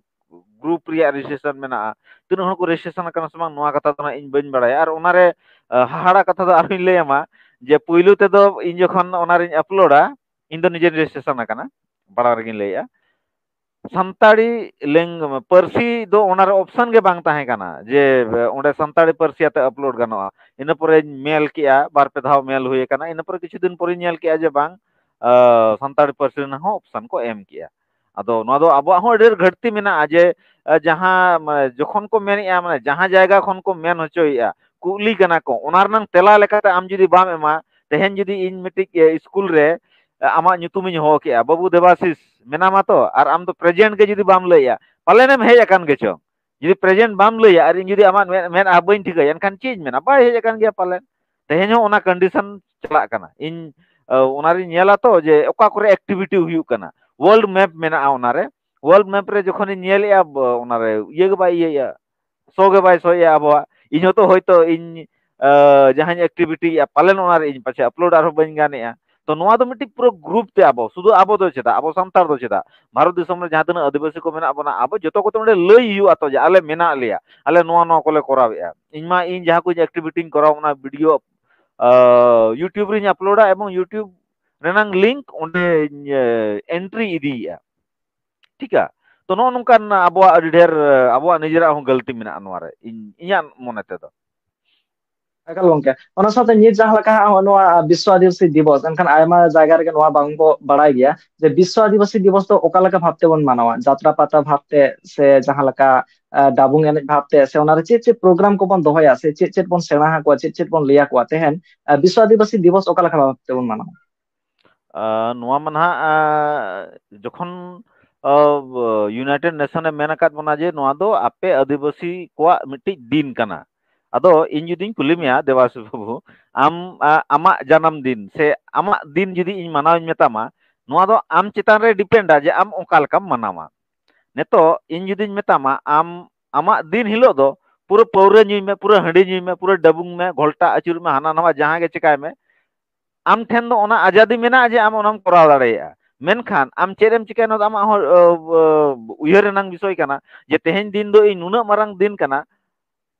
ᱜᱨᱩᱯ ᱨᱮᱭᱟᱜ ᱨᱮᱡᱤᱥᱴᱨᱮᱥᱚᱱ ᱢᱮᱱᱟᱜᱼᱟ, ᱛᱤᱱᱟᱹᱜ ᱦᱚᱲ ᱠᱚ ᱨᱮᱡᱤᱥᱴᱨᱮᱥᱚᱱ ᱟᱠᱟᱱᱟ ᱥᱮ ᱵᱟᱝ, ᱱᱚᱣᱟ ᱠᱟᱛᱷᱟ ᱫᱚ ᱦᱟᱸᱜ ᱤᱧ ᱵᱟᱹᱧ ᱵᱟᱲᱟᱭᱟ᱾ ᱟᱨ ᱚᱱᱟᱨᱮ ᱦᱟᱦᱟᱲᱟ ᱠᱟᱛᱷᱟ ᱫᱚ ᱟᱨᱦᱚᱸᱧ ᱞᱟᱹᱭ ᱟᱢᱟ ᱡᱮ ᱯᱩᱭᱞᱩ ᱛᱮᱫᱚ ᱤᱧ ᱡᱚᱠᱷᱚᱱ ᱚᱱᱟᱨᱤᱧ ᱟᱯᱞᱳᱰᱟ, ᱤᱧ ᱫᱚ ᱱᱤᱡᱮᱧ ᱨᱮᱡᱤᱥᱴᱨᱮᱥᱚᱱ ᱟᱠᱟᱱᱟ, ᱢᱟᱲᱟᱝ ᱨᱮᱜᱤᱧ ᱞᱟᱹᱭᱮᱫᱼᱟ᱾ ᱥᱟᱱᱛᱟᱲᱤ ᱞᱮᱝ-, ᱯᱟᱹᱨᱥᱤ ᱫᱚ ᱚᱱᱟᱨᱮ ᱚᱯᱥᱚᱱ ᱜᱮ ᱵᱟᱝ ᱛᱟᱦᱮᱸ ᱠᱟᱱᱟ ᱡᱮ ᱚᱸᱰᱮ ᱥᱟᱱᱛᱟᱲᱤ ᱯᱟᱹᱨᱥᱤ ᱟᱛᱮ ᱟᱯᱞᱳᱰ ᱜᱟᱱᱚᱜᱼᱟ᱾ ᱤᱱᱟᱹ ᱯᱚᱨᱮᱧ ᱢᱮᱞ ᱠᱮᱜᱼᱟ, ᱵᱟᱨ ᱯᱮ ᱫᱷᱟᱣ ᱢᱮᱞ ᱦᱩᱭ ᱟᱠᱟᱱᱟ᱾ ᱤᱱᱟᱹ ᱯᱚᱨᱮ ᱠᱤᱪᱷᱩ ᱫᱤᱱ ᱯᱚᱨᱮᱧ ᱧᱮᱞ ᱠᱮᱜᱼᱟ ᱡᱮ ᱵᱟᱝ, ᱥᱟᱱᱛᱟᱲᱤ ᱯᱟᱹᱨᱥᱤ ᱨᱮᱱᱟᱜ ᱦᱚᱸ ᱚᱯᱥᱚᱱ ᱠᱚ ᱮᱢ ᱠᱮᱜᱼᱟ᱾ ᱟᱫᱚ ᱱᱚᱣᱟ ᱫᱚ ᱟᱵᱚᱣᱟᱜ ᱦᱚᱸ ᱟᱹᱰᱤ ᱟᱸᱴ ᱜᱷᱟᱹᱴᱛᱤ ᱢᱮᱱᱟᱜᱼᱟ ᱡᱮ ᱡᱟᱦᱟᱸ ᱡᱚᱠᱷᱚᱱ ᱠᱚ ᱢᱮᱱᱮᱜᱼᱟ, ᱢᱟᱱᱮ ᱡᱟᱦᱟᱸ ᱡᱟᱭᱜᱟ ᱠᱷᱚᱱ ᱠᱚ ᱢᱮᱱ ᱦᱚᱪᱚᱭᱮᱜᱼᱟ, ᱠᱩᱠᱞᱤ ᱠᱟᱱᱟ ᱠᱚ, ᱚᱱᱟ ᱨᱮᱱᱟᱜ ᱛᱮᱞᱟ ᱞᱮᱠᱟᱛᱮ ᱟᱢ ᱡᱩᱫᱤ ᱵᱟᱢ ᱮᱢᱟ, ᱛᱮᱦᱮᱧ ᱡᱩᱫᱤ ᱤᱧ ᱢᱤᱫᱴᱤᱡ ᱥᱠᱩᱞ ᱨᱮ ᱟᱢᱟᱜ ᱧᱩᱛᱩᱢᱤᱧ ᱦᱚᱦᱚ ᱠᱮᱜᱼᱟ, "ᱵᱟᱹᱵᱩ ᱫᱮᱵᱟᱥᱤᱥ ᱢᱮᱱᱟᱢᱟ ᱛᱚ?" ᱟᱨ ᱟᱢ ᱫᱚ ᱯᱨᱮᱡᱮᱱᱴ ᱜᱮ ᱡᱩᱫᱤ ᱵᱟᱢ ᱞᱟᱹᱭᱮᱜᱼᱟ, ᱯᱟᱞᱮᱱᱮᱢ ᱦᱮᱡ ᱟᱠᱟᱱ ᱜᱮᱪᱚ᱾ ᱡᱩᱫᱤ ᱯᱨᱮᱡᱮᱱᱴ ᱵᱟᱢ ᱞᱟᱹᱭᱟ ᱟᱨ ᱤᱧ ᱡᱩᱫᱤ ᱟᱢᱟᱜ ᱢᱮᱫ, ᱢᱮᱫᱦᱟ ᱵᱟᱹᱧ ᱴᱷᱤᱠᱟᱹᱭᱟ, ᱮᱱᱠᱷᱟᱱ ᱪᱮᱫ ᱤᱧ ᱢᱮᱱᱟ? ᱵᱟᱭ ᱦᱮᱡ ᱟᱠᱟᱱ ᱜᱮᱭᱟ ᱯᱟᱞᱮᱱ᱾ ᱛᱮᱦᱮᱧ ᱦᱚᱸ ᱚᱱᱟ ᱠᱚᱱᱰᱤᱥᱚᱱ ᱪᱟᱞᱟᱜ ᱠᱟᱱᱟ᱾ ᱤᱧ ᱚᱱᱟᱨᱤᱧ ᱧᱮᱞᱟ ᱛᱚ ᱡᱮ ᱚᱠᱟ ᱠᱚᱨᱮ ᱮᱠᱴᱤᱵᱷᱤᱴᱤ ᱦᱩᱭᱩᱜ ᱠᱟᱱᱟ᱾ ᱣᱟᱨᱞᱰ ᱢᱮᱯ ᱢᱮᱱᱟᱜᱼᱟ ᱚᱱᱟᱨᱮ᱾ ᱣᱟᱨᱞᱰ ᱢᱮᱯ ᱨᱮ ᱡᱚᱠᱷᱚᱱᱤᱧ ᱧᱮᱞᱮᱜᱼᱟ, ᱚᱱᱟᱨᱮ ᱤᱭᱟᱹ ᱜᱮ ᱵᱟᱭ ᱤᱭᱟᱹᱭᱮᱜᱼᱟ, ᱥᱳ ᱜᱮ ᱵᱟᱭ ᱥᱳᱭᱮᱜᱼᱟ ᱟᱵᱚᱣᱟᱜ᱾ ᱤᱧ ᱦᱚᱸᱛᱚ ᱦᱚᱭᱛᱳ ᱤᱧ ᱡᱟᱦᱟᱸᱧ ᱮᱠᱴᱤᱵᱷᱤᱴᱤᱭᱮᱜᱼᱟ, ᱯᱟᱞᱮᱱ ᱚᱱᱟᱨᱮ ᱤᱧ ᱯᱟᱪᱷᱮ ᱟᱯᱞᱳᱰ ᱟᱨᱦᱚᱸ ᱵᱟᱹᱧ ᱜᱟᱱᱮᱜᱼᱟ᱾ ᱛᱚ ᱱᱚᱣᱟ ᱫᱚ ᱢᱤᱫᱴᱤᱡ ᱯᱩᱨᱟᱹ ᱜᱨᱩᱯ ᱛᱮ ᱟᱵᱚ, ᱥᱩᱫᱷᱩ ᱟᱵᱚ ᱫᱚ ᱪᱮᱫᱟᱜ, ᱟᱵᱚ ᱥᱟᱱᱛᱟᱲ ᱫᱚ ᱪᱮᱫᱟᱜ, ᱵᱷᱟᱨᱚᱛ ᱫᱤᱥᱚᱢ ᱨᱮ ᱡᱟᱦᱟᱸ ᱛᱤᱱᱟᱹᱜ ᱟᱹᱫᱤᱵᱟᱹᱥᱤ ᱠᱚ ᱢᱮᱱᱟᱜ ᱵᱚᱱᱟ, ᱟᱵᱚ ᱡᱚᱛᱚ ᱠᱚᱛᱮ ᱚᱸᱰᱮ ᱞᱟᱹᱭ ᱦᱩᱭᱩᱜᱼᱟ ᱛᱚ ᱡᱮ ᱟᱞᱮ ᱢᱮᱱᱟᱜ ᱞᱮᱭᱟ, ᱟᱞᱮ ᱱᱚᱣᱟ ᱱᱚᱣᱟ ᱠᱚᱞᱮ ᱠᱚᱨᱟᱣᱮᱜᱼᱟ᱾ ᱤᱧ ᱢᱟ ᱤᱧ ᱡᱟᱦᱟᱸ ᱠᱚᱧ ᱮᱠᱴᱤᱵᱷᱤᱴᱤᱧ ᱠᱚᱨᱟᱣ, ᱚᱱᱟ ᱵᱷᱤᱰᱤᱭᱳ YouTube ᱨᱤᱧ ᱟᱯᱞᱳᱰᱟ ᱮᱵᱚᱝ YouTube ᱨᱮᱱᱟᱝ ᱞᱤᱝᱠ ᱚᱸᱰᱮᱧ ᱮᱱᱴᱨᱤ ᱤᱫᱤᱭᱮᱜᱼᱟ᱾ ᱴᱷᱤᱠᱟ? ᱛᱚ ᱱᱚᱜᱼᱚ ᱱᱚᱝᱠᱟᱱ ᱟᱵᱚᱣᱟᱜ ᱟᱹᱰᱤ ᱰᱷᱮᱨ ᱟᱵᱚᱣᱟᱜ ᱱᱤᱡᱮᱨᱟᱜ ᱦᱚᱸ ᱜᱟᱹᱞᱛᱤ ᱢᱮᱱᱟᱜᱼᱟ ᱱᱚᱣᱟ ᱨᱮ, ᱤᱧ, ᱤᱧᱟᱹᱜ ᱢᱚᱱᱮ ᱛᱮᱫᱚ᱾ ᱮᱠᱟᱞ ᱜᱚᱝᱠᱮ, ᱚᱱᱟ ᱥᱟᱶᱛᱮ ᱱᱤᱛ ᱡᱟᱦᱟᱸ ᱞᱮᱠᱟ ᱦᱟᱸᱜ ᱱᱚᱣᱟ ᱵᱤᱥᱥᱚ ᱟᱹᱫᱤᱵᱟᱹᱥᱤ ᱫᱤᱵᱚᱥ, ᱮᱱᱠᱷᱟᱱ ᱟᱭᱢᱟ ᱡᱟᱭᱜᱟ ᱨᱮᱜᱮ ᱱᱚᱣᱟ ᱵᱟᱝ ᱵᱚ ᱵᱟᱲᱟᱭ ᱜᱮᱭᱟ ᱡᱮ ᱵᱤᱥᱥᱚ ᱟᱹᱫᱤᱵᱟᱹᱥᱤ ᱫᱤᱵᱚᱥ ᱫᱚ ᱚᱠᱟ ᱞᱮᱠᱟ ᱵᱷᱟᱵ ᱛᱮᱵᱚᱱ ᱢᱟᱱᱟᱣᱟ, ᱡᱟᱛᱨᱟ ᱯᱟᱛᱟ ᱵᱷᱟᱵ ᱛᱮ ᱥᱮ ᱡᱟᱦᱟᱸ ᱞᱮᱠᱟ ᱰᱟᱵᱩᱝ ᱮᱱᱮᱡ ᱵᱷᱟᱵ ᱛᱮ, ᱥᱮ ᱚᱱᱟᱨᱮ ᱪᱮᱫ ᱪᱮᱫ ᱯᱨᱳᱜᱨᱟᱢ ᱠᱚᱵᱚᱱ ᱫᱚᱦᱚᱭᱟ, ᱥᱮ ᱪᱮᱫ ᱪᱮᱫ ᱵᱚᱱ ᱥᱮᱬᱟ ᱟᱠᱚᱣᱟ, ᱪᱮᱫ ᱪᱮᱫ ᱵᱚᱱ ᱞᱟᱹᱭ ᱟᱠᱚᱣᱟ? ᱛᱮᱦᱮᱧ ᱵᱤᱥᱥᱚ ᱟᱹᱫᱤᱵᱟᱹᱥᱤ ᱫᱤᱵᱚᱥ ᱚᱠᱟ ᱞᱮᱠᱟ ᱵᱷᱟᱵ ᱛᱮᱵᱚᱱ ᱢᱟᱱᱟᱣᱟ? ᱱᱚᱣᱟ ᱢᱟ ᱱᱟᱦᱟᱜ ᱡᱚᱠᱷᱚᱱ ᱤᱭᱩᱱᱟᱭᱴᱮᱰ ᱱᱮᱥᱚᱱ ᱮ ᱢᱮᱱ ᱟᱠᱟᱫ ᱵᱚᱱᱟ ᱡᱮ ᱱᱚᱣᱟ ᱫᱚ ᱟᱯᱮ ᱟᱹᱫᱤᱵᱟᱹᱥᱤ ᱠᱚᱣᱟᱜ ᱢᱤᱫᱴᱤᱡ ᱫᱤᱱ ᱠᱟᱱᱟ, ᱟᱫᱚ ᱤᱧ ᱡᱩᱫᱤᱧ ᱠᱩᱞᱤ ᱢᱮᱭᱟ ᱫᱮᱵᱟᱥᱤᱥ ᱵᱟᱹᱵᱩ, ᱟᱢ ᱟᱢᱟᱜ ᱡᱟᱱᱟᱢ ᱫᱤᱱ ᱥᱮ ᱟᱢᱟᱜ ᱫᱤᱱ ᱡᱩᱫᱤ ᱤᱧ ᱢᱟᱱᱟᱣᱤᱧ ᱢᱮᱛᱟᱢᱟ, ᱱᱚᱣᱟ ᱫᱚ ᱟᱢ ᱪᱮᱛᱟᱱ ᱨᱮ ᱰᱤᱯᱮᱱᱰᱟ ᱡᱮ ᱟᱢ ᱚᱠᱟ ᱞᱮᱠᱟᱢ ᱢᱟᱱᱟᱣᱟ᱾ ᱱᱤᱛᱚᱜ ᱤᱧ ᱡᱩᱫᱤᱧ ᱢᱮᱛᱟᱢᱟ ᱟᱢ ᱟᱢᱟᱜ ᱫᱤᱱ ᱦᱤᱞᱳᱜ ᱫᱚ ᱯᱩᱨᱟᱹ ᱯᱟᱹᱣᱨᱟᱹ ᱧᱩᱭ ᱢᱮ, ᱯᱩᱨᱟᱹ ᱦᱟᱺᱰᱤ ᱧᱩᱭ ᱢᱮ, ᱯᱩᱨᱟᱹ ᱰᱟᱹᱵᱩᱝ ᱢᱮ, ᱜᱷᱚᱞᱴᱟ ᱟᱹᱪᱩᱨ ᱢᱮ, ᱦᱟᱱᱟ ᱱᱟᱣᱟ ᱡᱟᱦᱟᱸ ᱜᱮ ᱪᱮᱠᱟᱭ ᱢᱮ, ᱟᱢ ᱴᱷᱮᱱ ᱫᱚ ᱚᱱᱟ ᱟᱡᱟᱫᱤ ᱢᱮᱱᱟᱜᱼᱟ ᱡᱮ ᱟᱢ ᱚᱱᱟᱢ ᱠᱚᱨᱟᱣ ᱫᱟᱲᱮᱭᱟᱜᱼᱟ᱾ ᱢᱮᱱᱠᱷᱟᱱ ᱟᱢ ᱪᱮᱫ ᱮᱢ ᱪᱤᱠᱟᱹᱭᱟ, ᱱᱚᱣᱟ ᱫᱚ ᱟᱢᱟᱜ ᱦᱚᱸ, ᱟᱹ, ᱟᱹ, ᱩᱭᱦᱟᱹᱨ ᱨᱮᱱᱟᱝ ᱵᱤᱥᱚᱭ ᱠᱟᱱᱟ ᱡᱮ ᱛᱮᱦᱮᱧ ᱫᱤᱱ ᱫᱚ ᱤᱧ ᱱᱩᱱᱟᱹᱜ ᱢᱟᱨᱟᱝ ᱫᱤᱱ ᱠᱟᱱᱟ,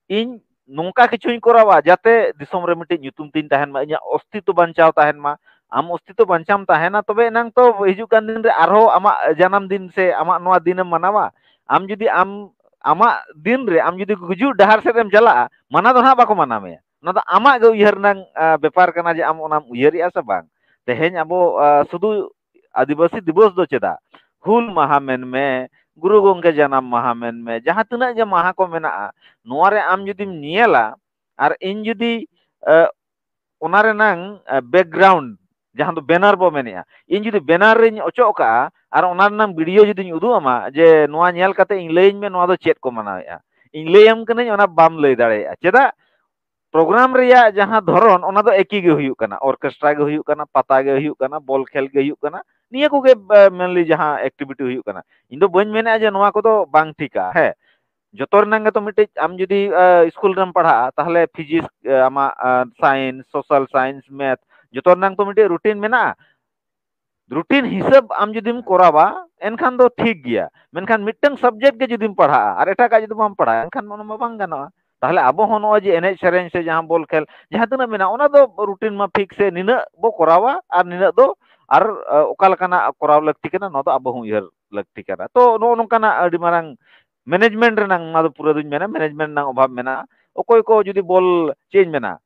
ᱤᱧ ᱱᱚᱝᱠᱟ ᱠᱤᱪᱷᱩᱧ ᱠᱚᱨᱟᱣᱟ ᱡᱟᱛᱮ ᱫᱤᱥᱚᱢ ᱨᱮ ᱢᱤᱫᱴᱤᱡ ᱧᱩᱛᱩᱢ ᱛᱤᱧ ᱛᱟᱦᱮᱱ ᱢᱟ, ᱤᱧᱟᱹᱜ ᱚᱥᱛᱤᱛᱛᱚ ᱵᱟᱧᱪᱟᱣ ᱛᱟᱦᱮᱱ ᱢᱟ᱾ ᱟᱢ ᱚᱥᱛᱤᱛᱛᱚ ᱵᱟᱧᱪᱟᱣ ᱛᱟᱦᱮᱱᱟ, ᱛᱚᱵᱮ ᱮᱱᱟᱝ ᱛᱚ ᱦᱤᱡᱩᱜ ᱠᱟᱱ ᱫᱤᱱ ᱨᱮ ᱟᱨᱦᱚᱸ ᱟᱢᱟᱜ ᱡᱟᱱᱟᱢ ᱫᱤᱱ ᱥᱮ ᱟᱢᱟᱜ ᱱᱚᱣᱟ ᱫᱤᱱᱮᱢ ᱢᱟᱱᱟᱣᱟ᱾ ᱟᱢ ᱡᱩᱫᱤ ᱟᱢ ᱟᱢᱟᱜ ᱫᱤᱱ ᱨᱮ ᱟᱢ ᱡᱩᱫᱤ ᱜᱩᱡᱩᱜ ᱰᱟᱦᱟᱨ ᱥᱮᱫ ᱮᱢ ᱪᱟᱞᱟᱜᱼᱟ, ᱢᱟᱱᱟ ᱫᱚ ᱱᱟᱦᱟᱜ ᱵᱟᱠᱚ ᱢᱟᱱᱟ ᱢᱮᱭᱟ᱾ ᱚᱱᱟ ᱫᱚ ᱟᱢᱟᱜ ᱜᱮ ᱩᱭᱦᱟᱹᱨ ᱨᱮᱱᱟᱜ, ᱟ, ᱵᱮᱯᱟᱨ ᱠᱟᱱᱟ ᱡᱮ ᱟᱢ ᱚᱱᱟᱢ ᱩᱭᱦᱟᱹᱨᱮᱜᱼᱟ ᱥᱮ ᱵᱟᱝ᱾ ᱛᱮᱦᱮᱧ ᱟᱵᱚ, ᱟ, ᱥᱩᱫᱷᱩ ᱟᱹᱫᱤᱵᱟᱹᱥᱤ ᱫᱤᱵᱚᱥ ᱫᱚ ᱪᱮᱫᱟᱜ? ᱦᱩᱞ ᱢᱟᱦᱟ ᱢᱮᱱᱢᱮ, ᱜᱩᱨᱩ ᱜᱚᱢᱠᱮ ᱡᱟᱱᱟᱢ ᱢᱟᱦᱟ ᱢᱮᱱᱢᱮ, ᱡᱟᱦᱟᱸ ᱛᱤᱱᱟᱹᱜ ᱜᱮ ᱢᱟᱦᱟ ᱠᱚ ᱢᱮᱱᱟᱜᱼᱟ, ᱱᱚᱣᱟ ᱨᱮ ᱟᱢ ᱡᱩᱫᱤᱢ ᱧᱮᱞᱟ ᱟᱨ ᱤᱧ ᱡᱩᱫᱤ, ᱟ, ᱚᱱᱟ ᱨᱮᱱᱟᱝ, ᱟ, background, ᱡᱟᱦᱟᱸ ᱫᱚ banner ᱵᱚ ᱢᱮᱱᱮᱜᱼᱟ, ᱤᱧ ᱡᱩᱫᱤ banner ᱨᱤᱧ ᱚᱪᱚᱜ ᱠᱟᱜᱼᱟ ᱟᱨ ᱚᱱᱟ ᱨᱮᱱᱟᱝ video ᱡᱩᱫᱤᱧ ᱩᱫᱩᱜ ᱟᱢᱟ ᱡᱮ ᱱᱚᱣᱟ ᱧᱮᱞ ᱠᱟᱛᱮ ᱤᱧ ᱞᱟᱹᱭᱟᱹᱧ ᱢᱮ ᱱᱚᱣᱟ ᱫᱚ ᱪᱮᱫ ᱠᱚ ᱢᱟᱱᱟᱣᱮᱜᱼᱟ, ᱤᱧ ᱞᱟᱹᱭᱟᱢ ᱠᱟᱹᱱᱟᱹᱧ, ᱚᱱᱟ ᱵᱟᱢ ᱞᱟᱹᱭ ᱫᱟᱲᱮᱭᱟᱜᱼᱟ᱾ ᱪᱮᱫᱟᱜ? Program ᱨᱮᱭᱟᱜ ᱡᱟᱦᱟᱸ ᱫᱷᱚᱨᱚᱱ, ᱚᱱᱟ ᱫᱚ ᱮᱠᱤ ᱜᱮ ᱦᱩᱭᱩᱜ ᱠᱟᱱᱟ, orchestra ᱜᱮ ᱦᱩᱭᱩᱜ ᱠᱟᱱᱟ, ᱯᱟᱛᱟ ᱜᱮ ᱦᱩᱭᱩᱜ ᱠᱟᱱᱟ, ᱵᱚᱞ ᱠᱷᱮᱞ ᱜᱮ ᱦᱩᱭᱩᱜ ᱠᱟᱱᱟ, ᱱᱤᱭᱟᱹ ᱠᱚᱜᱮ, ᱟ, mainly ᱡᱟᱦᱟᱸ activity ᱦᱩᱭᱩᱜ ᱠᱟᱱᱟ᱾ ᱤᱧ ᱫᱚ ᱵᱟᱹᱧ ᱢᱮᱱᱮᱜᱼᱟ ᱡᱮ ᱱᱚᱣᱟ ᱠᱚᱫᱚ ᱵᱟᱝ ᱴᱷᱤᱠᱟ, ᱦᱮᱸ, ᱡᱚᱛᱚ ᱨᱮᱱᱟᱝ ᱜᱮᱛᱚ ᱢᱤᱫᱴᱤᱡ, ᱟᱢ ᱡᱩᱫᱤ, ᱟ, ᱥᱠᱩᱞ ᱨᱮᱢ ᱯᱟᱲᱦᱟᱜᱼᱟ, ᱛᱟᱦᱞᱮ physics, ᱟ, ᱟᱢᱟᱜ, ᱟ, science, social science, math, ᱡᱚᱛᱚ ᱨᱮᱱᱟᱝ ᱛᱚ ᱢᱤᱫᱴᱤᱡ routine ᱢᱮᱱᱟᱜᱼᱟ᱾ Routine ᱦᱤᱥᱟᱹᱵ ᱟᱢ ᱡᱩᱫᱤᱢ ᱠᱚᱨᱟᱣᱟ, ᱮᱱᱠᱷᱟᱱ ᱫᱚ ᱴᱷᱤᱠ ᱜᱮᱭᱟ᱾ ᱢᱮᱱᱠᱷᱟᱱ ᱢᱤᱫᱴᱟᱝ subject ᱜᱮ ᱡᱩᱫᱤᱢ ᱯᱟᱲᱦᱟᱜᱼᱟ ᱟᱨ ᱮᱴᱟᱜᱟᱜ ᱡᱩᱫᱤ ᱵᱟᱢ ᱯᱟᱲᱦᱟᱜᱼᱟ, ᱮᱱᱠᱷᱟᱱ ᱚᱱᱟ ᱢᱟ ᱵᱟᱝ ᱜᱟᱱᱚᱜᱼᱟ᱾ ᱛᱟᱦᱞᱮ ᱟᱵᱚ ᱦᱚᱸ ᱱᱚᱜᱼᱚᱭ ᱡᱮ ᱮᱱᱮᱡ ᱥᱮᱨᱮᱧ ᱥᱮ ᱡᱟᱦᱟᱸ ᱵᱚᱞ ᱠᱷᱮᱞ, ᱡᱟᱦᱟᱸ ᱛᱤᱱᱟᱹᱜ ᱢᱮᱱᱟᱜᱼᱟ, ᱚᱱᱟ ᱫᱚ routine ᱢᱟᱯᱷᱤᱠ ᱥᱮ ᱱᱤᱱᱟᱹᱜ ᱵᱚ ᱠᱚᱨᱟᱣᱟ ᱟᱨ ᱱᱤᱱᱟᱹᱜ ᱫᱚ ᱟᱨ, ᱟ, ᱚᱠᱟ ᱞᱮᱠᱟᱱᱟᱜ ᱠᱚᱨᱟᱣ ᱞᱟᱹᱠᱛᱤ ᱠᱟᱱᱟ, ᱱᱚᱣᱟ ᱫᱚ ᱟᱵᱚ ᱦᱚᱸ ᱩᱭᱦᱟᱹᱨ ᱞᱟᱹᱠᱛᱤ ᱠᱟᱱᱟ᱾ ᱛᱚ, ᱱᱚᱜᱼᱚ ᱱᱚᱝᱠᱟᱱᱟᱜ ᱟᱹᱰᱤ ᱢᱟᱨᱟᱝ management ᱨᱮᱱᱟᱝ, ᱱᱚᱣᱟ ᱫᱚ ᱯᱩᱨᱟᱹ ᱫᱩᱧ ᱢᱮᱱᱟ, management ᱨᱮᱱᱟᱝ ᱚᱵᱷᱟᱵᱽ ᱢᱮᱱᱟᱜᱼᱟ᱾ ᱚᱠᱚᱭ ᱠᱚ ᱡᱩᱫᱤ ᱵᱚᱞ, ᱪᱮᱫ ᱤᱧ ᱢᱮᱱᱟ,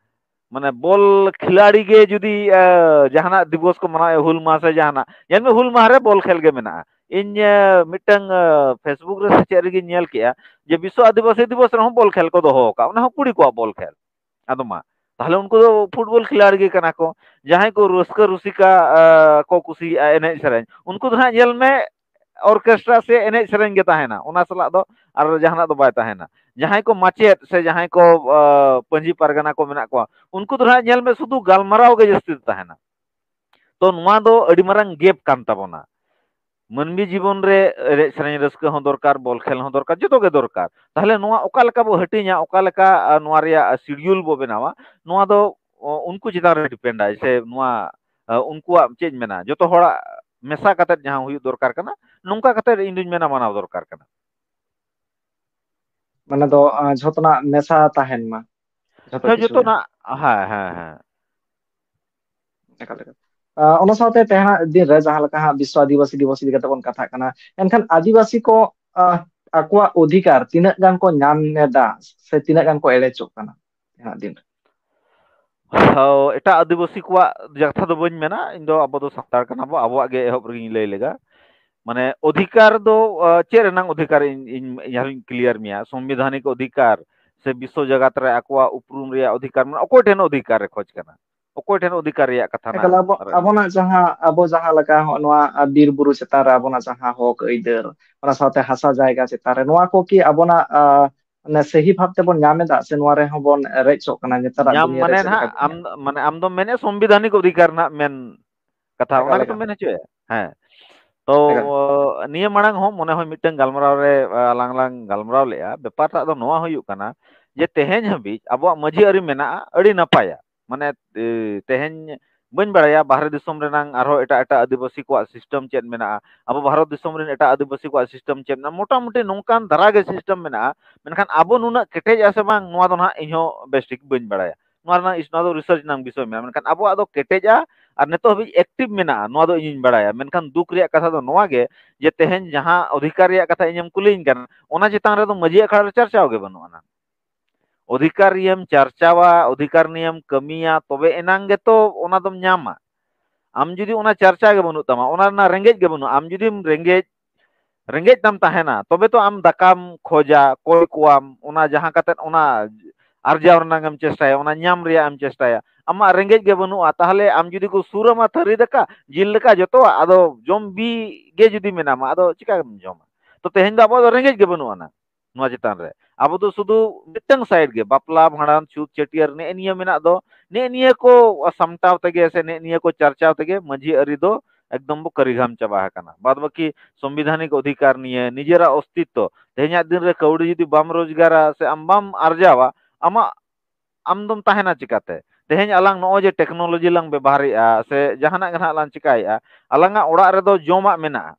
ᱢᱟᱱᱮ ᱵᱚᱞ ᱠᱷᱤᱞᱟᱲᱤ ᱜᱮ ᱡᱩᱫᱤ, ᱟ, ᱡᱟᱦᱟᱱᱟᱜ ᱫᱤᱵᱚᱥ ᱠᱚ ᱢᱟᱱᱟᱣᱮᱫᱼᱟ, ᱦᱩᱞ ᱢᱟᱦᱟ ᱥᱮ ᱡᱟᱦᱟᱱᱟᱜ, ᱧᱮᱞ ᱢᱮ, ᱦᱩᱞ ᱢᱟᱦᱟ ᱨᱮ ᱵᱚᱞ ᱠᱷᱮᱞ ᱜᱮ ᱢᱮᱱᱟᱜᱼᱟ᱾ ᱤᱧ, ᱟ, ᱢᱤᱫᱴᱟᱝ, ᱟ, Facebook ᱨᱮ ᱥᱮ ᱪᱮᱫ ᱨᱮᱜᱮᱧ ᱧᱮᱞ ᱠᱮᱜᱼᱟ ᱡᱮ ᱵᱤᱥᱥᱚ ᱟᱹᱫᱤᱵᱟᱹᱥᱤ ᱫᱤᱵᱚᱥ ᱨᱮᱦᱚᱸ ᱵᱚᱞ ᱠᱷᱮᱞ ᱠᱚ ᱫᱚᱦᱚ ᱟᱠᱟᱫᱼᱟ, ᱚᱱᱟ ᱦᱚᱸ ᱠᱩᱲᱤ ᱠᱚᱣᱟᱜ ᱵᱚᱞ ᱠᱷᱮᱞ᱾ ᱟᱫᱚ ᱢᱟ, ᱛᱟᱦᱞᱮ ᱩᱱᱠᱩ ᱫᱚ ᱯᱷᱩᱴᱵᱚᱞ ᱠᱷᱤᱞᱟᱲᱤ ᱜᱮ ᱠᱟᱱᱟ ᱠᱚ᱾ ᱡᱟᱦᱟᱸᱭ ᱠᱚ ᱨᱟᱹᱥᱠᱟᱹ ᱨᱩᱥᱤᱠᱟ, ᱟ, ᱠᱚ ᱠᱩᱥᱤᱭᱟᱜᱼᱟ ᱮᱱᱮᱡ ᱥᱮᱨᱮᱧ, ᱩᱱᱠᱩ ᱫᱚ ᱦᱟᱸᱜ ᱧᱮᱞ ᱢᱮ, orchestra ᱥᱮ ᱮᱱᱮᱡ ᱥᱮᱨᱮᱧ ᱜᱮ ᱛᱟᱦᱮᱱᱟ, ᱚᱱᱟ ᱥᱟᱞᱟᱜ ᱫᱚ ᱟᱨ ᱡᱟᱦᱟᱱᱟᱜ ᱫᱚ ᱵᱟᱭ ᱛᱟᱦᱮᱱᱟ᱾ ᱡᱟᱦᱟᱸᱭ ᱠᱚ ᱢᱟᱪᱮᱫ ᱥᱮ ᱡᱟᱦᱟᱸᱭ ᱠᱚ, ᱟ, ᱯᱟᱹᱧᱡᱤ ᱯᱟᱨᱜᱟᱱᱟ ᱠᱚ ᱢᱮᱱᱟᱜ ᱠᱚᱣᱟ, ᱩᱱᱠᱩ ᱫᱚ ᱦᱟᱸᱜ ᱧᱮᱞ ᱢᱮ ᱥᱩᱫᱷᱩ ᱜᱟᱞᱢᱟᱨᱟᱣ ᱜᱮ ᱡᱟᱹᱥᱛᱤ ᱫᱚ ᱛᱟᱦᱮᱱᱟ᱾ ᱛᱚ, ᱱᱚᱣᱟ ᱫᱚ ᱟᱹᱰᱤ ᱢᱟᱨᱟᱝ gap ᱠᱟᱱ ᱛᱟᱵᱚᱱᱟ᱾ ᱢᱟᱹᱱᱢᱤ ᱡᱤᱵᱚᱱ ᱨᱮ ᱮᱱᱮᱡ ᱥᱮᱨᱮᱧ ᱨᱟᱹᱥᱠᱟᱹ ᱦᱚᱸ ᱫᱚᱨᱠᱟᱨ, ᱵᱚᱞ ᱠᱷᱮᱞ ᱦᱚᱸ ᱫᱚᱨᱠᱟᱨ, ᱡᱚᱛᱚ ᱜᱮ ᱫᱚᱨᱠᱟᱨ᱾ ᱛᱟᱦᱚᱞᱮ ᱱᱚᱣᱟ ᱚᱠᱟ ᱞᱮᱠᱟ ᱵᱚ ᱦᱟᱹᱴᱤᱧᱟ, ᱚᱠᱟ ᱞᱮᱠᱟ, ᱟ, ᱱᱚᱣᱟ ᱨᱮᱭᱟᱜ schedule ᱵᱚ ᱵᱮᱱᱟᱣᱟ, ᱱᱚᱣᱟ ᱫᱚ, ᱚ, ᱩᱱᱠᱩ ᱪᱮᱛᱟᱱ ᱨᱮ depend ᱟᱭ, ᱥᱮ ᱱᱚᱣᱟ, ᱟ, ᱩᱱᱠᱩᱣᱟᱜ ᱪᱮᱫ ᱤᱧ ᱢᱮᱱᱟ, ᱡᱚᱛᱚ ᱦᱚᱲᱟᱜ ᱢᱮᱥᱟ ᱠᱟᱛᱮᱫ ᱡᱟᱦᱟᱸ ᱦᱩᱭᱩᱜ ᱫᱚᱨᱠᱟᱨ ᱠᱟᱱᱟ, ᱱᱚᱝᱠᱟ ᱠᱟᱛᱮᱫ ᱤᱧ ᱫᱩᱧ ᱢᱮᱱᱟ ᱢᱟᱱᱟᱣ ᱫᱚᱨᱠᱟᱨ ᱠᱟᱱᱟ᱾ ᱢᱟᱱᱮ ᱫᱚ, ᱟ, ᱡᱷᱚᱛᱚᱱᱟᱜ ᱢᱮᱥᱟ ᱛᱟᱦᱮᱱ ᱢᱟ, ᱡᱷᱚᱛᱚ ᱦᱮᱸ, ᱠᱤᱪᱷᱩ ᱜᱮ᱾ ᱡᱚᱛᱚᱱᱟᱜ, ᱦᱮᱸ, ᱦᱮᱸ, ᱦᱮᱸ᱾ ᱮᱠᱟᱞ, ᱮᱠᱟᱞ᱾ ᱟ, ᱚᱱᱟ ᱥᱟᱶᱛᱮ ᱛᱮᱦᱮᱧᱟᱜ ᱫᱤᱱ ᱨᱮ ᱡᱟᱦᱟᱸ ᱞᱮᱠᱟ ᱦᱟᱸᱜ ᱵᱤᱥᱥᱚ ᱟᱹᱫᱤᱵᱟᱹᱥᱤ ᱫᱤᱵᱚᱥ ᱤᱫᱤ ᱠᱟᱛᱮ ᱵᱚᱱ ᱠᱟᱛᱷᱟᱜ ᱠᱟᱱᱟ, ᱮᱱᱠᱷᱟᱱ ᱟᱹᱫᱤᱵᱟᱹᱥᱤ ᱠᱚ, ᱟ, ᱟᱠᱚᱣᱟᱜ ᱚᱫᱷᱤᱠᱟᱨ ᱛᱤᱱᱟᱹᱜ ᱜᱟᱱ ᱠᱚ ᱧᱟᱢ ᱮᱫᱟ ᱥᱮ ᱛᱤᱱᱟᱹᱜ ᱜᱟᱱ ᱠᱚ ᱮᱲᱮᱪᱚᱜ ᱠᱟᱱᱟ ᱛᱮᱦᱮᱧᱟᱜ ᱫᱤᱱ ᱨᱮ? ᱦᱚᱸ, ᱮᱴᱟᱜ ᱟᱹᱫᱤᱵᱟᱹᱥᱤ ᱠᱚᱣᱟᱜ ᱠᱟᱛᱷᱟ ᱫᱚ ᱵᱟᱹᱧ ᱢᱮᱱᱟ, ᱤᱧ ᱫᱚ, ᱟᱵᱚ ᱫᱚ ᱥᱟᱱᱛᱟᱲ ᱠᱟᱱᱟ ᱵᱚ, ᱟᱵᱚᱣᱟᱜ ᱜᱮ ᱮᱦᱚᱵ ᱨᱮᱜᱤᱧ ᱞᱟᱹᱭ ᱞᱮᱜᱟ᱾ ᱢᱟᱱᱮ ᱚᱫᱷᱤᱠᱟᱨ ᱫᱚ, ᱟ, ᱪᱮᱫ ᱨᱮᱱᱟᱝ ᱚᱫᱷᱤᱠᱟᱨ? ᱤᱧ, ᱤᱧ, ᱤᱧ ᱟᱨᱦᱚᱸᱧ clear ᱢᱮᱭᱟ, ᱥᱚᱝᱵᱤᱫᱷᱟᱱᱤᱠ ᱚᱫᱷᱤᱠᱟᱨ ᱥᱮ ᱵᱤᱥᱥᱚ ᱡᱟᱜᱟᱛ ᱨᱮ ᱟᱠᱚᱣᱟᱜ ᱩᱯᱨᱩᱢ ᱨᱮᱭᱟᱜ ᱚᱫᱷᱤᱠᱟᱨ, ᱢᱟᱱᱮ ᱚᱠᱚᱭ ᱴᱷᱮᱱ ᱚᱫᱷᱤᱠᱟᱨ ᱮ ᱠᱷᱚᱡᱽ ᱠᱟᱱᱟ? ᱚᱠᱚᱭ ᱴᱷᱮᱱ ᱚᱫᱷᱤᱠᱟᱨ ᱨᱮᱭᱟᱜ ᱠᱟᱛᱷᱟ ᱮᱠᱟᱞ, ᱱᱟᱜ ᱟᱵᱚ, ᱨᱮ? ᱟᱵᱚᱱᱟᱜ ᱡᱟᱦᱟᱸ, ᱟᱵᱚ ᱡᱟᱦᱟᱸ ᱞᱮᱠᱟ ᱦᱚᱸᱜ ᱱᱚᱣᱟ, ᱟ, ᱵᱤᱨ ᱵᱩᱨᱩ ᱪᱮᱛᱟᱱ ᱨᱮ ᱟᱵᱚᱱᱟᱜ ᱡᱟᱦᱟᱸ ᱦᱚᱠ ᱟᱹᱭᱫᱟᱹᱨ, ᱚᱱᱟ ᱥᱟᱶᱛᱮ ᱦᱟᱥᱟ ᱡᱟᱭᱜᱟ ᱪᱮᱛᱟᱱ ᱨᱮ, ᱱᱚᱣᱟ ᱠᱚ ᱠᱤ ᱟᱵᱚᱱᱟᱜ, ᱟ, ᱢᱟᱱᱮ ᱥᱟᱹᱦᱤ ᱵᱷᱟᱵ ᱛᱮᱵᱚᱱ ᱧᱟᱢ ᱮᱫᱟ, ᱥᱮ ᱱᱚᱣᱟ ᱨᱮᱦᱚᱸ ᱵᱚᱱ ᱨᱮᱡ ᱥᱚᱜ ᱠᱟᱱᱟ ᱱᱮᱛᱟᱨᱟᱜ ᱧᱟᱢ ᱫᱩᱱᱤᱭᱟᱹ ᱨᱮ ᱢᱟᱱᱮ ᱪᱮᱫ ᱞᱮᱠᱟ ᱱᱟᱦᱟᱜ ᱵᱚᱱ ᱟᱢ, ᱧᱟᱢ ᱮᱫᱟ? ᱢᱟᱱᱮ ᱟᱢ ᱫᱚᱢ ᱢᱮᱱᱮᱫ ᱥᱚᱝᱵᱤᱫᱷᱟᱱᱤᱠ ᱚᱫᱷᱤᱠᱟᱨ ᱨᱮᱱᱟᱜ ᱢᱮᱱ ᱠᱟᱛᱷᱟ, ᱚᱱᱟ ᱮᱠᱟᱞ, ᱜᱮᱛᱚᱢ ᱮᱠᱟᱞ᱾ ᱢᱮᱱ ᱦᱚᱪᱚᱭᱮᱫ? ᱦᱮᱸ᱾ ᱛᱚ, ᱮᱠᱟᱞ᱾ ᱱᱤᱭᱟᱹ ᱢᱟᱲᱟᱝ ᱦᱚᱸ ᱢᱚᱱᱮ ᱦᱚᱭ ᱢᱤᱫᱴᱟᱝ ᱜᱟᱞᱢᱟᱨᱟᱣ ᱨᱮ, ᱟ, ᱟᱞᱟᱝ ᱞᱟᱝ ᱜᱟᱞᱢᱟᱨᱟᱣ ᱞᱮᱜᱼᱟ᱾ ᱵᱮᱯᱟᱨᱴᱟᱜ ᱫᱚ ᱱᱚᱣᱟ ᱦᱩᱭᱩᱜ ᱠᱟᱱᱟ ᱡᱮ ᱛᱮᱦᱮᱧ ᱦᱟᱹᱵᱤᱡ ᱟᱵᱚᱣᱟᱜ ᱢᱟᱹᱡᱷᱤ ᱟᱹᱨᱤ ᱢᱮᱱᱟᱜᱼᱟ, ᱟᱹᱰᱤ ᱱᱟᱯᱟᱭᱟ᱾ ᱢᱟᱱᱮ, ᱮ, ᱛᱮᱦᱮᱧ ᱵᱟᱹᱧ ᱵᱟᱲᱟᱭᱟ ᱵᱟᱦᱨᱮ ᱫᱤᱥᱚᱢ ᱨᱮᱱᱟᱝ ᱟᱨᱦᱚᱸ ᱮᱴᱟᱜ ᱮᱴᱟᱜ ᱟᱹᱫᱤᱵᱟᱹᱥᱤ ᱠᱚᱣᱟᱜ system ᱪᱮᱫ ᱢᱮᱱᱟᱜᱼᱟ, ᱟᱵᱚ ᱵᱷᱟᱨᱚᱛ ᱫᱤᱥᱚᱢ ᱨᱮᱱ ᱮᱴᱟᱜ ᱟᱹᱫᱤᱵᱟᱹᱥᱤ ᱠᱚᱣᱟᱜ system ᱪᱮᱫ ᱢᱮᱱᱟᱜᱼᱟ, ᱢᱚᱴᱟᱢᱩᱴᱤ ᱱᱚᱝᱠᱟᱱ ᱫᱷᱟᱨᱟ ᱜᱮ system ᱢᱮᱱᱟᱜᱼᱟ᱾ ᱢᱮᱱᱠᱷᱟᱱ ᱟᱵᱚ ᱱᱩᱱᱟᱹᱜ ᱠᱮᱴᱮᱡᱼᱟ ᱥᱮ ᱵᱟᱝ, ᱱᱚᱣᱟ ᱫᱚ ᱱᱟᱦᱟᱜ ᱤᱧ ᱦᱚᱸ ᱵᱮᱥ ᱴᱷᱤᱠ ᱵᱟᱹᱧ ᱵᱟᱲᱟᱭᱟ᱾ ᱱᱚᱣᱟ ᱨᱮᱱᱟᱜ ᱤᱥ-, ᱱᱚᱣᱟ ᱫᱚ research ᱨᱮᱱᱟᱜ ᱵᱤᱥᱚᱭ ᱢᱮᱱᱟᱜᱼᱟ, ᱢᱮᱱᱠᱷᱟᱱ ᱟᱵᱚᱣᱟᱜ ᱫᱚ ᱠᱮᱴᱮᱡᱼᱟ ᱟᱨ ᱱᱤᱛᱚᱜ ᱦᱟᱹᱵᱤᱡ active ᱢᱮᱱᱟᱜᱼᱟ, ᱱᱚᱣᱟ ᱫᱚ ᱤᱧᱤᱧ ᱵᱟᱲᱟᱭᱟ᱾ ᱢᱮᱱᱠᱷᱟᱱ ᱫᱩᱠ ᱨᱮᱭᱟᱜ ᱠᱟᱛᱷᱟ ᱫᱚ ᱱᱚᱣᱟ ᱜᱮ ᱡᱮ ᱛᱮᱦᱮᱧ ᱡᱟᱦᱟᱸ ᱚᱫᱷᱤᱠᱟᱨ ᱨᱮᱭᱟᱜ ᱠᱟᱛᱷᱟ ᱤᱧᱮᱢ ᱠᱩᱞᱤᱧ ᱠᱟᱱᱟ, ᱚᱱᱟ ᱪᱮᱛᱟᱱ ᱨᱮᱫᱚ ᱢᱟᱹᱡᱷᱤ ᱟᱠᱷᱲᱟ ᱨᱮ ᱪᱟᱨᱪᱟᱣ ᱜᱮ ᱵᱟᱹᱱᱩᱜ ᱟᱱᱟ᱾ ᱚᱫᱷᱤᱠᱟᱨ ᱱᱤᱭᱮᱢ ᱪᱟᱨᱪᱟᱣᱟ, ᱚᱫᱷᱤᱠᱟᱨ ᱱᱤᱭᱮᱢ ᱠᱟᱹᱢᱤᱭᱟ, ᱛᱚᱵᱮ ᱮᱱᱟᱝ ᱜᱮᱛᱚ ᱚᱱᱟ ᱫᱚᱢ ᱧᱟᱢᱟ᱾ ᱟᱢ ᱡᱩᱫᱤ ᱚᱱᱟ ᱪᱟᱨᱪᱟ ᱜᱮ ᱵᱟᱹᱱᱩᱜ ᱛᱟᱢᱟ, ᱚᱱᱟ ᱨᱮᱱᱟᱜ ᱨᱮᱸᱜᱮᱡ ᱜᱮ ᱵᱟᱹᱱᱩᱜᱼᱟ, ᱟᱢ ᱡᱩᱫᱤᱢ ᱨᱮᱸᱜᱮᱡ, ᱨᱮᱸᱜᱮᱡ ᱛᱟᱢ ᱛᱟᱦᱮᱱᱟ, ᱛᱚᱵᱮ ᱛᱚ ᱟᱢ ᱫᱟᱠᱟᱢ ᱠᱷᱚᱡᱟ, ᱠᱚᱭ ᱠᱚᱣᱟᱢ, ᱚᱱᱟ ᱡᱟᱦᱟᱸ ᱠᱟᱛᱮᱫ ᱚᱱᱟ ᱟᱨᱡᱟᱣ ᱨᱮᱱᱟᱜ ᱮᱢ ᱪᱮᱥᱴᱟᱭᱟ, ᱚᱱᱟ ᱧᱟᱢ ᱨᱮᱭᱟᱜ ᱮᱢ ᱪᱮᱥᱴᱟᱭᱟ᱾ ᱟᱢᱟᱜ ᱨᱮᱸᱜᱮᱡ ᱜᱮ ᱵᱟᱹᱱᱩᱜᱼᱟ, ᱛᱟᱦᱚᱞᱮ ᱟᱢ ᱡᱩᱫᱤ ᱠᱚ ᱥᱩᱨ ᱟᱢᱟ ᱛᱷᱟᱹᱨᱤ ᱫᱟᱠᱟ, ᱡᱤᱞ ᱫᱟᱠᱟ, ᱡᱚᱛᱚᱣᱟᱜ, ᱟᱫᱚ ᱡᱚᱢ ᱵᱤ ᱜᱮ ᱡᱩᱫᱤ ᱢᱮᱱᱟᱢᱟ, ᱟᱫᱚ ᱪᱤᱠᱟᱹᱢ ᱡᱚᱢᱟ? ᱛᱚ ᱛᱮᱦᱮᱧ ᱫᱚ ᱟᱵᱚᱣᱟᱜ ᱫᱚ ᱨᱮᱸᱜᱮᱡ ᱜᱮ ᱵᱟᱹᱱᱩᱜ ᱟᱱᱟ᱾ ᱱᱚᱣᱟ ᱪᱮᱛᱟᱱ ᱨᱮ᱾ ᱟᱵᱚ ᱫᱚ ᱥᱩᱫᱷᱩ ᱢᱤᱫᱴᱟᱝ side ᱜᱮ, ᱵᱟᱯᱞᱟ, ᱵᱷᱟᱸᱰᱟᱱ, ᱪᱷᱩᱛ, ᱪᱷᱟᱹᱴᱭᱟᱹᱨ, ᱱᱮᱜᱼᱮ ᱱᱤᱭᱟᱹ ᱢᱮᱱᱟᱜ ᱫᱚ, ᱱᱮᱜᱼᱮ ᱱᱤᱭᱟᱹ ᱠᱚ ᱥᱟᱢᱴᱟᱣ ᱛᱮᱜᱮ ᱥᱮ ᱱᱮᱜᱼᱮ ᱱᱤᱭᱟᱹ ᱠᱚ ᱪᱟᱨᱪᱟᱣ ᱛᱮᱜᱮ ᱢᱟᱹᱡᱷᱤ ᱟᱹᱨᱤ ᱫᱚ ᱮᱠᱫᱚᱢ ᱵᱚ ᱠᱟᱹᱨᱤᱜᱷᱟᱢ ᱪᱟᱵᱟ ᱟᱠᱟᱱᱟ᱾ ᱵᱟᱫ ᱵᱟᱹᱠᱤ ᱥᱚᱝᱵᱤᱫᱷᱟᱱᱤᱠ ᱚᱫᱷᱤᱠᱟᱨ ᱱᱤᱭᱮ, ᱱᱤᱡᱮᱨᱟᱜ ᱚᱥᱛᱤᱛᱛᱚ, ᱛᱮᱦᱮᱧᱟᱜ ᱫᱤᱱ ᱨᱮ ᱠᱟᱹᱣᱰᱤ ᱡᱩᱫᱤ ᱵᱟᱢ ᱨᱳᱡᱽᱜᱟᱨᱟ ᱥᱮ ᱟᱢ ᱵᱟᱢ ᱟᱨᱡᱟᱣᱟ, ᱟᱢᱟᱜ, ᱟᱢ ᱫᱚᱢ ᱛᱟᱦᱮᱱᱟ ᱪᱤᱠᱟᱛᱮ? ᱛᱮᱦᱮᱧ ᱟᱞᱟᱝ ᱱᱚᱜᱼᱚᱭ ᱡᱮ ᱴᱮᱠᱱᱳᱞᱚᱡᱤ ᱞᱟᱝ ᱵᱮᱵᱚᱦᱟᱨᱮᱫᱼᱟ ᱥᱮ ᱡᱟᱦᱟᱱᱟᱜ ᱜᱮ ᱱᱟᱦᱟᱜ ᱞᱟᱝ ᱪᱤᱠᱟᱭᱮᱫᱼᱟ, ᱟᱞᱟᱝᱟᱜ ᱚᱲᱟᱜ ᱨᱮᱫᱚ ᱡᱚᱢᱟᱜ ᱢᱮᱱᱟᱜᱼᱟ,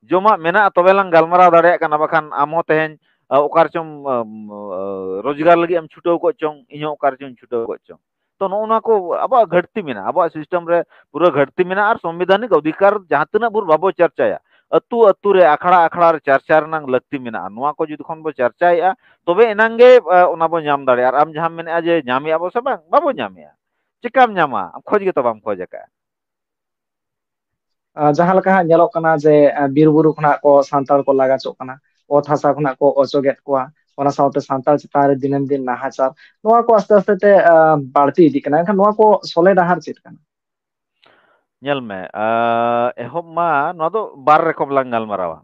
ᱡᱚᱢᱟᱜ ᱢᱮᱱᱟᱜᱼᱟ ᱛᱚᱵᱮ ᱞᱟᱝ ᱜᱟᱞᱢᱟᱨᱟᱣ ᱫᱟᱲᱮᱭᱟᱜ ᱠᱟᱱᱟ, ᱵᱟᱠᱷᱟᱱ ᱟᱢ ᱦᱚᱸ ᱛᱮᱦᱮᱧ, ᱟ, ᱚᱠᱟ ᱨᱮᱪᱚᱢ, ᱟᱢ, ᱟ, ᱨᱳᱡᱽᱜᱟᱨ ᱞᱟᱹᱜᱤᱫ ᱮᱢ ᱪᱷᱩᱴᱟᱹᱣ ᱠᱚᱜ ᱪᱚᱝ, ᱤᱧ ᱦᱚᱸ ᱚᱠᱟ ᱨᱮᱪᱚᱧ ᱪᱷᱩᱴᱟᱹᱣ ᱠᱚᱜ ᱪᱚᱝ᱾ ᱛᱚ ᱱᱚᱜᱼᱚ ᱱᱚᱣᱟ ᱠᱚ ᱟᱵᱚᱣᱟᱜ ᱜᱷᱟᱹᱴᱛᱤ ᱢᱮᱱᱟᱜᱼᱟ, ᱟᱵᱚᱣᱟᱜ ᱥᱤᱥᱴᱮᱢ ᱨᱮ ᱯᱩᱨᱟᱹ ᱜᱷᱟᱹᱴᱛᱤ ᱢᱮᱱᱟᱜᱼᱟ, ᱟᱨ ᱥᱚᱝᱵᱤᱫᱷᱟᱱᱤᱠ ᱚᱫᱷᱤᱠᱟᱨ ᱡᱟᱦᱟᱸ ᱛᱤᱱᱟᱹᱜ ᱵᱷᱳᱨ ᱵᱟᱵᱚ ᱪᱟᱨᱪᱟᱭᱟ, ᱟᱹᱛᱩ ᱟᱹᱛᱩ ᱨᱮ, ᱟᱠᱷᱲᱟ ᱟᱠᱷᱲᱟ ᱨᱮ ᱪᱟᱨᱪᱟ ᱨᱮᱱᱟᱜ ᱞᱟᱹᱠᱛᱤ ᱢᱮᱱᱟᱜᱼᱟ᱾ ᱱᱚᱣᱟ ᱠᱚ ᱡᱩᱫᱤ ᱠᱷᱚᱱ ᱵᱚ ᱪᱟᱨᱪᱟᱭᱮᱫᱼᱟ, ᱛᱚᱵᱮ ᱮᱱᱟᱝ ᱜᱮ, ᱟ, ᱚᱱᱟ ᱵᱚ ᱧᱟᱢ ᱫᱟᱲᱮᱭᱟᱜᱼᱟ᱾ ᱟᱨ ᱟᱢ ᱡᱟᱦᱟᱸᱢ ᱢᱮᱱᱮᱫᱼᱟ ᱡᱮ ᱧᱟᱢᱮᱫᱼᱟ ᱵᱚ ᱥᱮ ᱵᱟᱝ, ᱵᱟᱵᱚ ᱧᱟᱢᱮᱫᱼᱟ᱾ ᱪᱮᱠᱟᱢ ᱧᱟᱢᱟ? ᱟᱢ ᱠᱷᱚᱡᱽ ᱜᱮᱛᱚ ᱵᱟᱢ ᱠᱷᱚᱡᱽ ᱟᱠᱟᱫᱼᱟ᱾ ᱟᱨ ᱡᱟᱦᱟᱸ ᱞᱮᱠᱟ ᱦᱟᱸᱜ ᱧᱮᱞᱚᱜ ᱠᱟᱱᱟ ᱡᱮ, ᱟ, ᱵᱤᱨ ᱵᱩᱨᱩ ᱠᱷᱚᱱᱟᱜ ᱠᱚ ᱥᱟᱱᱛᱟᱲ ᱠᱚ ᱞᱟᱜᱟ ᱪᱚᱜ ᱠᱟᱱᱟ, ᱚᱛ ᱦᱟᱥᱟ ᱠᱷᱚᱱᱟᱜ ᱠᱚ ᱚᱪᱚᱜᱮᱫ ᱠᱚᱣᱟ, ᱚᱱᱟ ᱥᱟᱶᱛᱮ ᱥᱟᱱᱛᱟᱲ ᱪᱮᱛᱟᱱ ᱨᱮ ᱫᱤᱱᱟᱹᱢ ᱫᱤᱱ ᱱᱟᱦᱟᱪᱟᱨ, ᱱᱚᱣᱟ ᱠᱚ ᱟᱥᱛᱮ ᱟᱥᱛᱮ ᱛᱮ, ᱟ, ᱵᱟᱹᱲᱛᱤ ᱤᱫᱤᱜ ᱠᱟᱱᱟ᱾ ᱮᱱᱠᱷᱟᱱ ᱱᱚᱣᱟ ᱠᱚ ᱥᱚᱞᱦᱮ ᱰᱟᱦᱟᱨ ᱪᱮᱫ ᱠᱟᱱᱟ? ᱧᱮᱞ ᱢᱮ, ᱟ, ᱮᱦᱚᱵ ᱢᱟ ᱱᱚᱣᱟ ᱫᱚ ᱵᱟᱨ ᱨᱚᱠᱚᱢ ᱞᱟᱝ ᱜᱟᱞᱢᱟᱨᱟᱣᱟ,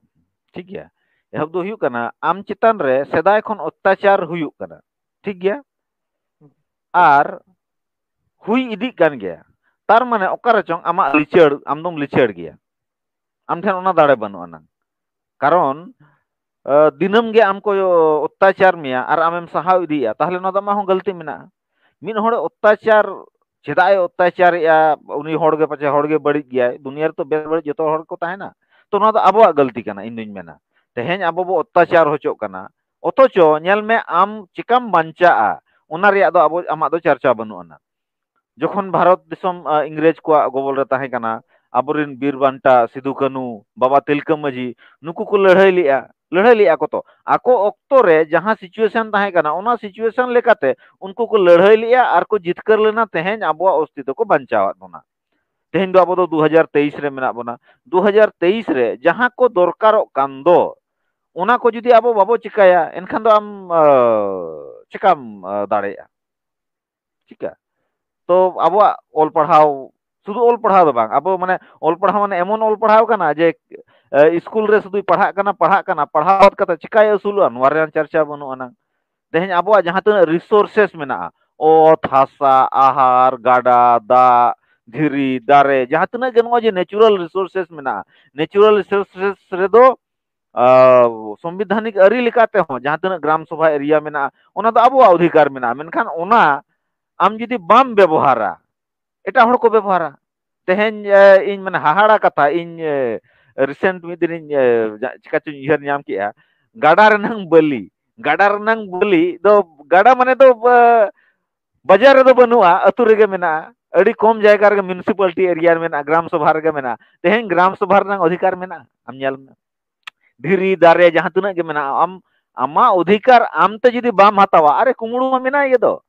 ᱴᱷᱤᱠ ᱜᱮᱭᱟ? ᱮᱦᱚᱵ ᱫᱚ ᱦᱩᱭᱩᱜ ᱠᱟᱱᱟ, ᱟᱢ ᱪᱮᱛᱟᱱ ᱨᱮ ᱥᱮᱫᱟᱭ ᱠᱷᱚᱱ ᱚᱛᱛᱟᱪᱟᱨ ᱦᱩᱭᱩᱜ ᱠᱟᱱᱟ, ᱴᱷᱤᱠ ᱜᱮᱭᱟ? ᱟᱨ ᱦᱩᱭ ᱤᱫᱤᱜ ᱠᱟᱱ ᱜᱮᱭᱟ, ᱛᱟᱨ ᱢᱟᱱᱮ ᱚᱠᱟ ᱨᱮᱪᱚᱝ ᱟᱢᱟᱜ ᱞᱤᱪᱟᱹᱲ, ᱟᱢ ᱫᱚᱢ ᱞᱤᱪᱟᱹᱲ ᱜᱮᱭᱟ, ᱟᱢ ᱴᱷᱮᱱ ᱚᱱᱟ ᱫᱟᱲᱮ ᱵᱟᱹᱱᱩᱜ ᱟᱱᱟᱝ᱾ ᱠᱟᱨᱚᱱ, ᱟ, ᱫᱤᱱᱟᱹᱢ ᱜᱮ ᱟᱢ ᱠᱚ ᱚᱛᱛᱟᱪᱟᱨ ᱢᱮᱭᱟ ᱟᱨ ᱟᱢᱮᱢ ᱥᱟᱦᱟᱣ ᱤᱫᱤᱭᱮᱫᱼᱟ, ᱛᱟᱦᱚᱞᱮ ᱱᱚᱣᱟ ᱫᱚ ᱟᱢᱟᱜ ᱦᱚᱸ ᱜᱟᱹᱞᱛᱤ ᱢᱮᱱᱟᱜᱼᱟ᱾ ᱢᱤᱫ ᱦᱚᱲᱮ ᱚᱛᱛᱟᱪᱟᱨ, ᱪᱮᱫᱟᱜ ᱮ ᱚᱛᱛᱟᱪᱟᱨᱮᱜᱼᱟ? ᱩᱱᱤ ᱦᱚᱲ ᱜᱮ ᱯᱟᱪᱮ ᱦᱚᱲ ᱜᱮ ᱵᱟᱹᱲᱤᱡ ᱜᱮᱭᱟᱭ, ᱫᱩᱱᱤᱭᱟᱹ ᱨᱮᱛᱚ ᱵᱮᱥ ᱵᱟᱹᱲᱤᱡ ᱡᱚᱛᱚ ᱦᱚᱲ ᱠᱚ ᱛᱟᱦᱮᱱᱟ᱾ ᱛᱚ ᱱᱚᱣᱟ ᱫᱚ ᱟᱵᱚᱣᱟᱜ ᱜᱟᱹᱞᱛᱤ ᱠᱟᱱᱟ, ᱤᱧ ᱫᱩᱧ ᱢᱮᱱᱟ᱾ ᱛᱮᱦᱮᱧ ᱟᱵᱚ ᱵᱚ ᱚᱛᱛᱟᱪᱟᱨ ᱦᱚᱪᱚᱜ ᱠᱟᱱᱟ, ᱚᱛᱷᱚᱪᱚ ᱧᱮᱞ ᱢᱮ, ᱟᱢ ᱪᱮᱠᱟᱢ ᱵᱟᱧᱪᱟᱜᱼᱟ, ᱚᱱᱟ ᱨᱮᱭᱟᱜ ᱫᱚ ᱟᱵᱚ, ᱟᱢᱟᱜ ᱫᱚ ᱪᱟᱨᱪᱟ ᱵᱟᱹᱱᱩᱜ ᱟᱱᱟ᱾ ᱡᱚᱠᱷᱚᱱ ᱵᱷᱟᱨᱚᱛ ᱫᱤᱥᱚᱢ, ᱟ, ᱤᱝᱨᱮᱡᱽ ᱠᱚᱣᱟᱜ ᱜᱚᱵᱚᱞ ᱨᱮ ᱛᱟᱦᱮᱸ ᱠᱟᱱᱟ, ᱟᱵᱚᱨᱮᱱ ᱵᱤᱨ ᱵᱟᱱᱴᱟ ᱥᱤᱫᱩ ᱠᱟᱹᱱᱩ, ᱵᱟᱵᱟ ᱛᱤᱞᱠᱟᱹ ᱢᱟᱹᱡᱷᱤ, ᱱᱩᱠᱩ ᱠᱚ ᱞᱟᱹᱲᱦᱟᱹᱭ ᱞᱮᱜᱼᱟ, ᱞᱟᱹᱲᱦᱟᱹᱭ ᱞᱮᱜᱼᱟ ᱠᱚ ᱛᱚ᱾ ᱟᱠᱚ ᱚᱠᱛᱚ ᱨᱮ ᱡᱟᱦᱟᱸ situation ᱛᱟᱦᱮᱸ ᱠᱟᱱᱟ, ᱚᱱᱟ situation ᱞᱮᱠᱟᱛᱮ ᱩᱱᱠᱩ ᱠᱚ ᱞᱟᱹᱲᱦᱟᱹᱭ ᱞᱮᱜᱼᱟ ᱟᱨ ᱠᱚ ᱡᱤᱛᱠᱟᱹᱨ ᱞᱮᱱᱟ᱾ ᱛᱮᱦᱮᱧ ᱟᱵᱚᱣᱟᱜ ᱚᱥᱛᱤᱛᱛᱚ ᱠᱚ ᱵᱟᱧᱪᱟᱣᱟᱫ ᱵᱚᱱᱟ᱾ ᱛᱮᱦᱮᱧ ᱫᱚ ᱟᱵᱚ ᱫᱚ ᱫᱩ ᱦᱟᱡᱟᱨ ᱛᱮᱭᱤᱥ ᱨᱮ ᱢᱮᱱᱟᱜ ᱵᱚᱱᱟ᱾ ᱫᱩ ᱦᱟᱡᱟᱨ ᱛᱮᱭᱤᱥ ᱨᱮ ᱡᱟᱦᱟᱸ ᱠᱚ ᱫᱚᱨᱠᱟᱨᱚᱜ ᱠᱟᱱ ᱫᱚ, ᱚᱱᱟ ᱠᱚ ᱡᱩᱫᱤ ᱟᱵᱚ ᱵᱟᱵᱚ ᱪᱤᱠᱟᱹᱭᱟ, ᱮᱱᱠᱷᱟᱱ ᱫᱚ ᱟᱢ, ᱟ, ᱪᱮᱠᱟᱢ, ᱟ, ᱫᱟᱲᱮᱭᱟᱜᱼᱟ? ᱪᱤᱠᱟ? ᱛᱚ ᱟᱵᱚᱣᱟᱜ ᱚᱞ ᱯᱟᱲᱦᱟᱣ, ᱥᱩᱫᱷᱩ ᱚᱞ ᱯᱟᱲᱦᱟᱣ ᱫᱚ ᱵᱟᱝ, ᱟᱵᱚ ᱢᱟᱱᱮ ᱚᱞ ᱯᱟᱲᱦᱟᱣ ᱢᱟᱱᱮ ᱮᱢᱚᱱ ᱚᱞ ᱯᱟᱲᱦᱟᱣ ᱠᱟᱱᱟ ᱡᱮ, ᱮ, ᱤᱥᱠᱩᱞ ᱨᱮ ᱥᱩᱫᱷᱩᱭ ᱯᱟᱲᱦᱟᱜ ᱠᱟᱱᱟ, ᱯᱟᱲᱦᱟᱜ ᱠᱟᱱᱟ, ᱯᱟᱲᱦᱟᱣ ᱵᱟᱫ ᱠᱟᱛᱮ ᱪᱤᱠᱟᱭ ᱟᱹᱥᱩᱞᱚᱜᱼᱟ, ᱱᱚᱣᱟ ᱨᱮᱭᱟᱜ ᱪᱟᱨᱪᱟ ᱵᱟᱹᱱᱩᱜ ᱟᱱᱟᱝ᱾ ᱛᱮᱦᱮᱧ ᱟᱵᱚᱣᱟᱜ ᱡᱟᱦᱟᱸ ᱛᱤᱱᱟᱹᱜ resources ᱢᱮᱱᱟᱜᱼᱟ, ᱚᱛ, ᱦᱟᱥᱟ, ᱟᱦᱟᱨ, ᱜᱟᱰᱟ, ᱫᱟᱜ, ᱫᱷᱤᱨᱤ, ᱫᱟᱨᱮ, ᱡᱟᱦᱟᱸ ᱛᱤᱱᱟᱹᱜ ᱜᱮ ᱱᱚᱜᱼᱚᱭ ᱡᱮ natural resources ᱢᱮᱱᱟᱜᱼᱟ, natural resources ᱨᱮᱫᱚ, ᱟ, ᱥᱚᱝᱵᱤᱫᱷᱟᱱᱤᱠ ᱟᱹᱨᱤ ᱞᱮᱠᱟᱛᱮ ᱦᱚᱸ ᱡᱟᱦᱟᱸ ᱛᱤᱱᱟᱹᱜ ᱜᱨᱟᱢ ᱥᱚᱵᱷᱟ area ᱢᱮᱱᱟᱜᱼᱟ, ᱚᱱᱟ ᱫᱚ ᱟᱵᱚᱣᱟᱜ ᱚᱫᱷᱤᱠᱟᱨ ᱢᱮᱱᱟᱜᱼᱟ᱾ ᱢᱮᱱᱠᱷᱟᱱ ᱚᱱᱟ ᱟᱢ ᱡᱩᱫᱤ ᱵᱟᱢ ᱵᱮᱵᱚᱦᱟᱨᱟ, ᱮᱴᱟᱜ ᱦᱚᱲ ᱠᱚ ᱵᱮᱵᱚᱦᱟᱨᱟ᱾ ᱛᱮᱦᱮᱧ, ᱮ, ᱤᱧ ᱢᱟᱱᱮ ᱦᱟᱦᱟᱲᱟ ᱠᱟᱛᱷᱟ, ᱤᱧ, ᱮ, recent ᱢᱤᱫ ᱫᱤᱱᱤᱧ, ᱮ, ᱡᱟ-, ᱪᱤᱠᱟ ᱪᱚᱧ ᱩᱭᱦᱟᱹᱨ ᱧᱟᱢ ᱠᱮᱜᱼᱟ, ᱜᱟᱰᱟ ᱨᱮᱱᱟᱝ ᱵᱟᱹᱞᱤ, ᱜᱟᱰᱟ ᱨᱮᱱᱟᱝ ᱵᱟᱹᱞᱤ ᱫᱚ, ᱜᱟᱰᱟ ᱢᱟᱱᱮ ᱫᱚ, ᱮ, ᱵᱟᱡᱟᱨ ᱨᱮᱫᱚ ᱵᱟᱹᱱᱩᱜᱼᱟ, ᱟᱹᱛᱩ ᱨᱮᱜᱮ ᱢᱮᱱᱟᱜᱼᱟ᱾ ᱟᱹᱰᱤ ᱠᱚᱢ ᱡᱟᱭᱜᱟ ᱨᱮᱜᱮ municipality area ᱨᱮ ᱢᱮᱱᱟᱜᱼᱟ, ᱜᱨᱟᱢ ᱥᱚᱵᱷᱟ ᱨᱮᱜᱮ ᱢᱮᱱᱟᱜᱼᱟ᱾ ᱛᱮᱦᱮᱧ ᱜᱨᱟᱢ ᱥᱚᱵᱷᱟ ᱨᱮᱱᱟᱝ ᱚᱫᱷᱤᱠᱟᱨ ᱢᱮᱱᱟᱜᱼᱟ, ᱟᱢ ᱧᱮᱞ ᱢᱮ᱾ ᱫᱷᱤᱨᱤ, ᱫᱟᱨᱮ, ᱡᱟᱦᱟᱸ ᱛᱤᱱᱟᱹᱜ ᱜᱮ ᱢᱮᱱᱟᱜᱼᱟ, ᱟᱢ, ᱟᱢᱟᱜ ᱚᱫᱷᱤᱠᱟᱨ ᱟᱢ ᱛᱮ ᱡᱩᱫᱤ ᱵᱟᱢ ᱦᱟᱛᱟᱣᱟ, ᱟᱨᱮ ᱠᱩᱢᱵᱽᱲᱩ ᱢᱟ ᱢᱮᱱᱟᱜ ᱜᱮ ᱫᱚ,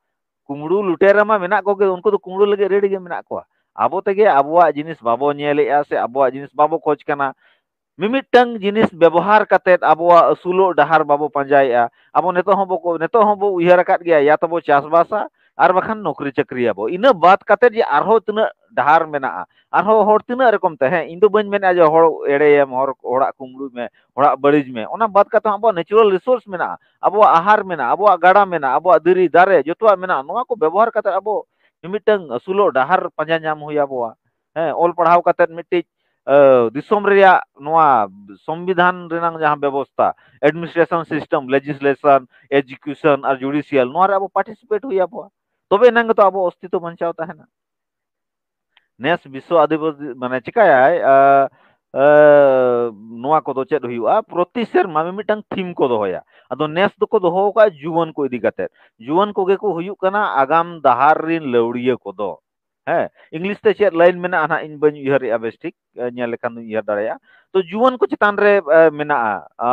ᱠᱩᱢᱵᱽᱲᱩ ᱞᱩᱴᱮᱨᱟ ᱢᱟ ᱢᱮᱱᱟᱜ ᱠᱚᱜᱮ, ᱩᱱᱠᱩ ᱫᱚ ᱠᱩᱢᱵᱽᱲᱩ ᱞᱟᱹᱜᱤᱫ ready ᱜᱮ ᱢᱮᱱᱟᱜ ᱠᱚᱣᱟ᱾ ᱟᱵᱚ ᱛᱮᱜᱮ ᱟᱵᱚᱣᱟᱜ ᱡᱤᱱᱤᱥ ᱵᱟᱵᱚ ᱧᱮᱞᱮᱜᱼᱟ ᱥᱮ ᱟᱵᱚᱣᱟᱜ ᱡᱤᱱᱤᱥ ᱵᱟᱵᱚ ᱠᱷᱚᱡᱽ ᱠᱟᱱᱟ᱾ ᱢᱤᱢᱤᱫᱴᱟᱝ ᱡᱤᱱᱤᱥ ᱵᱮᱵᱚᱦᱟᱨ ᱠᱟᱛᱮᱫ ᱟᱵᱚᱣᱟᱜ ᱟᱹᱥᱩᱞᱚᱜ ᱰᱟᱦᱟᱨ ᱵᱟᱵᱚ ᱯᱟᱸᱡᱟᱭᱮᱜᱼᱟ᱾ ᱟᱵᱚ ᱱᱤᱛᱚᱜ ᱦᱚᱸᱵᱚ ᱠᱚ-, ᱱᱤᱛᱚᱜ ᱦᱚᱸᱵᱚ ᱩᱭᱦᱟᱹᱨ ᱟᱠᱟᱫ ᱜᱮᱭᱟ, ᱭᱟ ᱛᱚᱵᱚ ᱪᱟᱥᱵᱟᱥᱟ ᱟᱨ ᱵᱟᱠᱷᱟᱱ ᱱᱚᱠᱨᱤ ᱪᱟᱹᱠᱨᱤᱭᱟᱵᱚ᱾ ᱤᱱᱟᱹ ᱵᱟᱫ ᱠᱟᱛᱮᱫ ᱡᱮ ᱟᱨᱦᱚᱸ ᱛᱤᱱᱟᱹᱜ ᱰᱟᱦᱟᱨ ᱢᱮᱱᱟᱜᱼᱟ, ᱟᱨᱦᱚᱸ ᱦᱚᱲ ᱛᱤᱱᱟᱹᱜ ᱨᱚᱠᱚᱢ ᱛᱮ, ᱦᱮᱸ, ᱤᱧ ᱫᱚ ᱵᱟᱹᱧ ᱢᱮᱱᱮᱫᱼᱟ ᱡᱮ ᱦᱚᱲ ᱮᱲᱮᱭᱮᱢ, ᱦᱚᱲ, ᱦᱚᱲᱟᱜ ᱠᱩᱢᱵᱽᱲᱩᱭ ᱢᱮ, ᱦᱚᱲᱟᱜ ᱵᱟᱹᱲᱤᱡ ᱢᱮ᱾ ᱚᱱᱟ ᱵᱟᱫ ᱠᱟᱛᱮ ᱦᱚᱸ ᱟᱵᱚᱣᱟᱜ natural resource ᱢᱮᱱᱟᱜᱼᱟ, ᱟᱵᱚᱣᱟᱜ ᱟᱦᱟᱨ ᱢᱮᱱᱟᱜᱼᱟ, ᱟᱵᱚᱣᱟᱜ ᱜᱟᱰᱟ ᱢᱮᱱᱟᱜᱼᱟ, ᱟᱵᱚᱣᱟᱜ ᱫᱷᱤᱨᱤ, ᱫᱟᱨᱮ, ᱡᱚᱛᱚᱣᱟᱜ ᱢᱮᱱᱟᱜᱼᱟ᱾ ᱱᱚᱣᱟ ᱠᱚ ᱵᱮᱵᱚᱦᱟᱨ ᱠᱟᱛᱮ ᱟᱵᱚ ᱢᱤᱢᱤᱫᱴᱟᱝ ᱟᱹᱥᱩᱞᱚᱜ ᱰᱟᱦᱟᱨ ᱯᱟᱸᱡᱟ ᱧᱟᱢ ᱦᱩᱭ ᱟᱵᱚᱣᱟ᱾ ᱦᱮᱸ, ᱚᱞ ᱯᱟᱲᱦᱟᱣ ᱠᱟᱛᱮ ᱢᱤᱫᱴᱤᱡ, ᱮ, ᱫᱤᱥᱚᱢ ᱨᱮᱭᱟᱜ ᱱᱚᱣᱟ ᱥᱚᱝᱵᱤᱫᱷᱟᱱ ᱨᱮᱱᱟᱝ ᱡᱟᱦᱟᱸ ᱵᱮᱵᱚᱥᱛᱷᱟ, administration system, legislation, education ᱟᱨ judicial, ᱱᱚᱣᱟ ᱨᱮ ᱟᱵᱚ participate ᱦᱩᱭ ᱟᱵᱚᱣᱟ᱾ ᱛᱚᱵᱮ ᱮᱱᱟᱝ ᱜᱮᱛᱚ ᱟᱵᱚ ᱚᱥᱛᱤᱛᱚ ᱵᱟᱧᱪᱟᱣ ᱛᱟᱦᱮᱱᱟ᱾ ᱱᱮᱥ ᱵᱤᱥᱥᱚ ᱟᱹᱫᱤᱵᱟᱹᱥᱤ, ᱢᱟᱱᱮ, ᱪᱤᱠᱟᱭᱟᱭ, ᱟ, ᱟ, ᱱᱚᱣᱟ ᱠᱚᱫᱚ ᱪᱮᱫ ᱦᱩᱭᱩᱜᱼᱟ? ᱯᱨᱚᱛᱤ ᱥᱮᱨᱢᱟ ᱢᱤᱢᱤᱫᱴᱟᱝ theme ᱠᱚ ᱫᱚᱦᱚᱭᱟ᱾ ᱟᱫᱚ ᱱᱮᱥ ᱫᱚᱠᱚ ᱫᱚᱦᱚ ᱟᱠᱟᱫᱼᱟ ᱡᱩᱣᱟᱹᱱ ᱠᱚ ᱤᱫᱤ ᱠᱟᱛᱮ᱾ ᱡᱩᱣᱟᱹᱱ ᱠᱚᱜᱮ ᱠᱚ ᱦᱩᱭᱩᱜ ᱠᱟᱱᱟ ᱟᱜᱟᱢ ᱰᱟᱦᱟᱨ ᱨᱤᱱ ᱞᱟᱹᱣᱲᱤᱭᱟᱹ ᱠᱚᱫᱚ᱾ ᱦᱮᱸ, English ᱛᱮ ᱪᱮᱫ line ᱢᱮᱱᱟᱜᱼᱟ ᱱᱟᱦᱟᱜ, ᱤᱧ ᱵᱟᱹᱧ ᱩᱭᱦᱟᱹᱨᱮᱜᱼᱟ ᱵᱮᱥ ᱴᱷᱤᱠ, ᱮ, ᱧᱮᱞ ᱞᱮᱠᱷᱟᱱ ᱫᱚᱧ ᱩᱭᱦᱟᱹᱨ ᱫᱟᱲᱮᱭᱟᱜᱼᱟ᱾ ᱛᱚ, ᱡᱩᱣᱟᱹᱱ ᱠᱚ ᱪᱮᱛᱟᱱ ᱨᱮ, ᱮ, ᱢᱮᱱᱟᱜᱼᱟ, ᱟ,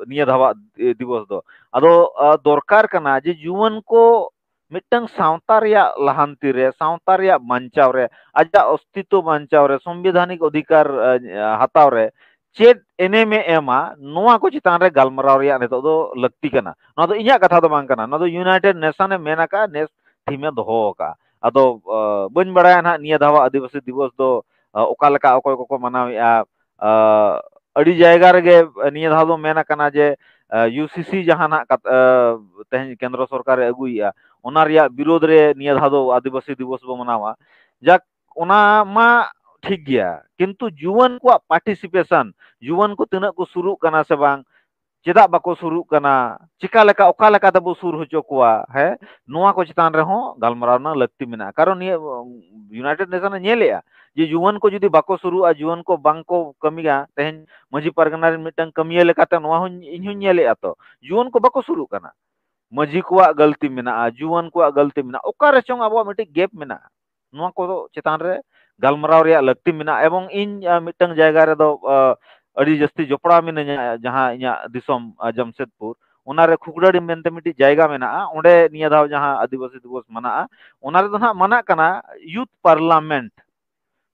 ᱱᱤᱭᱟᱹ ᱫᱷᱟᱣᱟᱜ ᱫᱤ-, ᱫᱤᱵᱚᱥ ᱫᱚ᱾ ᱟᱫᱚ, ᱟ, ᱫᱚᱨᱠᱟᱨ ᱠᱟᱱᱟ ᱡᱮ ᱡᱩᱣᱟᱹᱱ ᱠᱚ ᱢᱤᱫᱴᱟᱝ ᱥᱟᱶᱛᱟ ᱨᱮᱭᱟᱜ ᱞᱟᱦᱟᱱᱛᱤ ᱨᱮ, ᱥᱟᱶᱛᱟ ᱨᱮᱭᱟᱜ ᱵᱟᱧᱪᱟᱣ ᱨᱮ, ᱟᱡᱟᱜ ᱚᱥᱛᱤᱛᱛᱚ ᱵᱟᱧᱪᱟᱣ ᱨᱮ, ᱥᱚᱝᱵᱤᱫᱷᱟᱱᱤᱠ ᱚᱫᱷᱤᱠᱟᱨ, ᱮ, ᱦᱟᱛᱟᱣ ᱨᱮ ᱪᱮᱫ ᱮᱱᱮᱢᱮ ᱮᱢᱟ, ᱱᱚᱣᱟ ᱠᱚ ᱪᱮᱛᱟᱱ ᱨᱮ ᱜᱟᱞᱢᱟᱨᱟᱣ ᱨᱮᱭᱟᱜ ᱱᱤᱛᱚᱜ ᱫᱚ ᱞᱟᱹᱠᱛᱤ ᱠᱟᱱᱟ᱾ ᱱᱚᱣᱟ ᱫᱚ ᱤᱧᱟᱹᱜ ᱠᱟᱛᱷᱟ ᱫᱚ ᱵᱟᱝ ᱠᱟᱱᱟ, ᱱᱚᱣᱟ ᱫᱚ United Nation ᱮ ᱢᱮᱱ ᱟᱠᱟᱫᱼᱟ, ᱱᱮᱥ theme ᱮ ᱫᱚᱦᱚ ᱟᱠᱟᱫᱼᱟ᱾ ᱟᱫᱚ, ᱟ, ᱵᱟᱹᱧ ᱵᱟᱲᱟᱭᱟ ᱱᱟᱦᱟᱜ ᱱᱤᱭᱟᱹ ᱫᱷᱟᱣᱟᱜ ᱟᱹᱫᱤᱵᱟᱹᱥᱤ ᱫᱤᱵᱚᱥ ᱫᱚ, ᱟ, ᱚᱠᱟ ᱞᱮᱠᱟ ᱚᱠᱚᱭ ᱠᱚᱠᱚ ᱢᱟᱱᱟᱣᱮᱫᱼᱟ᱾ ᱟ, ᱟᱹᱰᱤ ᱡᱟᱭᱜᱟ ᱨᱮᱜᱮ ᱱᱤᱭᱟᱹ ᱫᱷᱟᱣ ᱫᱚ ᱢᱮᱱ ᱟᱠᱟᱱᱟ ᱡᱮ, ᱟ, U C C ᱡᱟᱦᱟᱸ ᱱᱟᱦᱟᱜ ᱠᱟᱛ-, ᱟ, ᱛᱮᱦᱮᱧ ᱠᱮᱱᱫᱨᱚ ᱥᱚᱨᱠᱟᱨ ᱮ ᱟᱹᱜᱩᱭᱮᱫᱼᱟ, ᱚᱱᱟ ᱨᱮᱭᱟᱜ ᱵᱤᱨᱳᱫᱷ ᱨᱮ ᱱᱤᱭᱟᱹ ᱫᱷᱟᱣ ᱫᱚ ᱟᱹᱫᱤᱵᱟᱹᱥᱤ ᱫᱤᱵᱚᱥ ᱵᱚ ᱢᱟᱱᱟᱣᱟ᱾ ᱡᱟᱠ, ᱚᱱᱟ ᱢᱟ ᱴᱷᱤᱠ ᱜᱮᱭᱟ, ᱠᱤᱱᱛᱩ ᱡᱩᱣᱟᱹᱱ ᱠᱚᱣᱟᱜ ᱯᱟᱨᱴᱤᱥᱤᱯᱮᱥᱚᱱ, ᱡᱩᱣᱟᱹᱱ ᱠᱚ ᱛᱤᱱᱟᱹᱜ ᱠᱚ ᱥᱩᱨᱩᱜ ᱠᱟᱱᱟ ᱥᱮ ᱵᱟᱝ, ᱪᱮᱫᱟᱜ ᱵᱟᱠᱚ ᱥᱩᱨᱩᱜ ᱠᱟᱱᱟ, ᱪᱮᱠᱟ ᱞᱮᱠᱟ, ᱚᱠᱟ ᱞᱮᱠᱟ ᱛᱮᱵᱚ ᱥᱩᱨ ᱦᱚᱪᱚ ᱠᱚᱣᱟ, ᱦᱮᱸ, ᱱᱚᱣᱟ ᱠᱚ ᱪᱮᱛᱟᱱ ᱨᱮᱦᱚᱸ ᱜᱟᱞᱢᱟᱨᱟᱣ ᱨᱮᱱᱟᱜ ᱞᱟᱹᱠᱛᱤ ᱢᱮᱱᱟᱜᱼᱟ᱾ ᱠᱟᱨᱚᱱ ᱱᱤᱭᱟᱹ ᱤᱭᱩᱱᱟᱭᱴᱮᱰ ᱱᱮᱥᱚᱱ ᱮ ᱧᱮᱞᱮᱜᱼᱟ ᱡᱮ ᱡᱩᱣᱟᱹᱱ ᱠᱚ ᱡᱩᱫᱤ ᱵᱟᱠᱚ ᱥᱩᱨᱩᱜᱼᱟ, ᱡᱩᱣᱟᱹᱱ ᱠᱚ ᱵᱟᱝ ᱠᱚ ᱠᱟᱹᱢᱤᱭᱟ, ᱛᱮᱦᱮᱧ ᱢᱟᱹᱡᱷᱤ ᱯᱟᱨᱜᱟᱱᱟ ᱨᱮᱱ ᱢᱤᱫᱴᱟᱝ ᱠᱟᱹᱢᱤᱭᱟᱹ ᱞᱮᱠᱟᱛᱮ ᱱᱚᱣᱟ ᱦᱚᱸ ᱤᱧ ᱦᱚᱸᱧ ᱧᱮᱞᱮᱜᱼᱟ, ᱛᱚ ᱡᱩᱣᱟᱹᱱ ᱠᱚ ᱵᱟᱠᱚ ᱥᱩᱨᱩᱜ ᱠᱟᱱᱟ᱾ ᱢᱟᱹᱡᱷᱤ ᱠᱚᱣᱟᱜ ᱜᱟᱹᱞᱛᱤ ᱢᱮᱱᱟᱜᱼᱟ, ᱡᱩᱣᱟᱹᱱ ᱠᱚᱣᱟᱜ ᱜᱟᱹᱞᱛᱤ ᱢᱮᱱᱟᱜᱼᱟ, ᱚᱠᱟ ᱨᱮᱪᱚᱝ ᱟᱵᱚᱣᱟᱜ ᱢᱤᱫᱴᱤᱡ ᱜᱮᱯ ᱢᱮᱱᱟᱜᱼᱟ᱾ ᱱᱚᱣᱟ ᱠᱚᱫᱚ ᱪᱮᱛᱟᱱ ᱨᱮ ᱜᱟᱞᱢᱟᱨᱟᱣ ᱨᱮᱭᱟᱜ ᱞᱟᱹᱠᱛᱤ ᱢᱮᱱᱟᱜᱼᱟ᱾ ᱮᱵᱚᱝ ᱤᱧ, ᱟᱸ, ᱢᱤᱫᱴᱟᱝ ᱡᱟᱭᱜᱟ ᱨᱮᱫᱚ, ᱟᱸ, ᱟᱹᱰᱤ ᱡᱟᱹᱥᱛᱤ ᱡᱚᱯᱲᱟᱣ ᱢᱤᱱᱟᱹᱧᱟ, ᱡᱟᱦᱟᱸ ᱤᱧᱟᱹᱜ ᱫᱤᱥᱚᱢ, ᱟᱸ, ᱡᱟᱢᱥᱮᱫᱽᱯᱩᱨ, ᱚᱱᱟᱨᱮ ᱠᱷᱩᱜᱽᱲᱟᱹᱰᱤ ᱢᱮᱱᱛᱮ ᱢᱤᱫᱴᱤᱡ ᱡᱟᱭᱜᱟ ᱢᱮᱱᱟᱜᱼᱟ᱾ ᱚᱸᱰᱮ ᱱᱤᱭᱟᱹ ᱫᱷᱟᱣ ᱡᱟᱦᱟᱸ ᱟᱹᱫᱤᱵᱟᱹᱥᱤ ᱫᱤᱵᱚᱥ ᱢᱟᱱᱟᱜᱼᱟ, ᱚᱱᱟ ᱨᱮᱫᱚ ᱱᱟᱦᱟᱜ ᱢᱟᱱᱟᱜ ᱠᱟᱱᱟ ᱭᱩᱛᱷ ᱯᱟᱨᱞᱟᱢᱮᱱᱴ,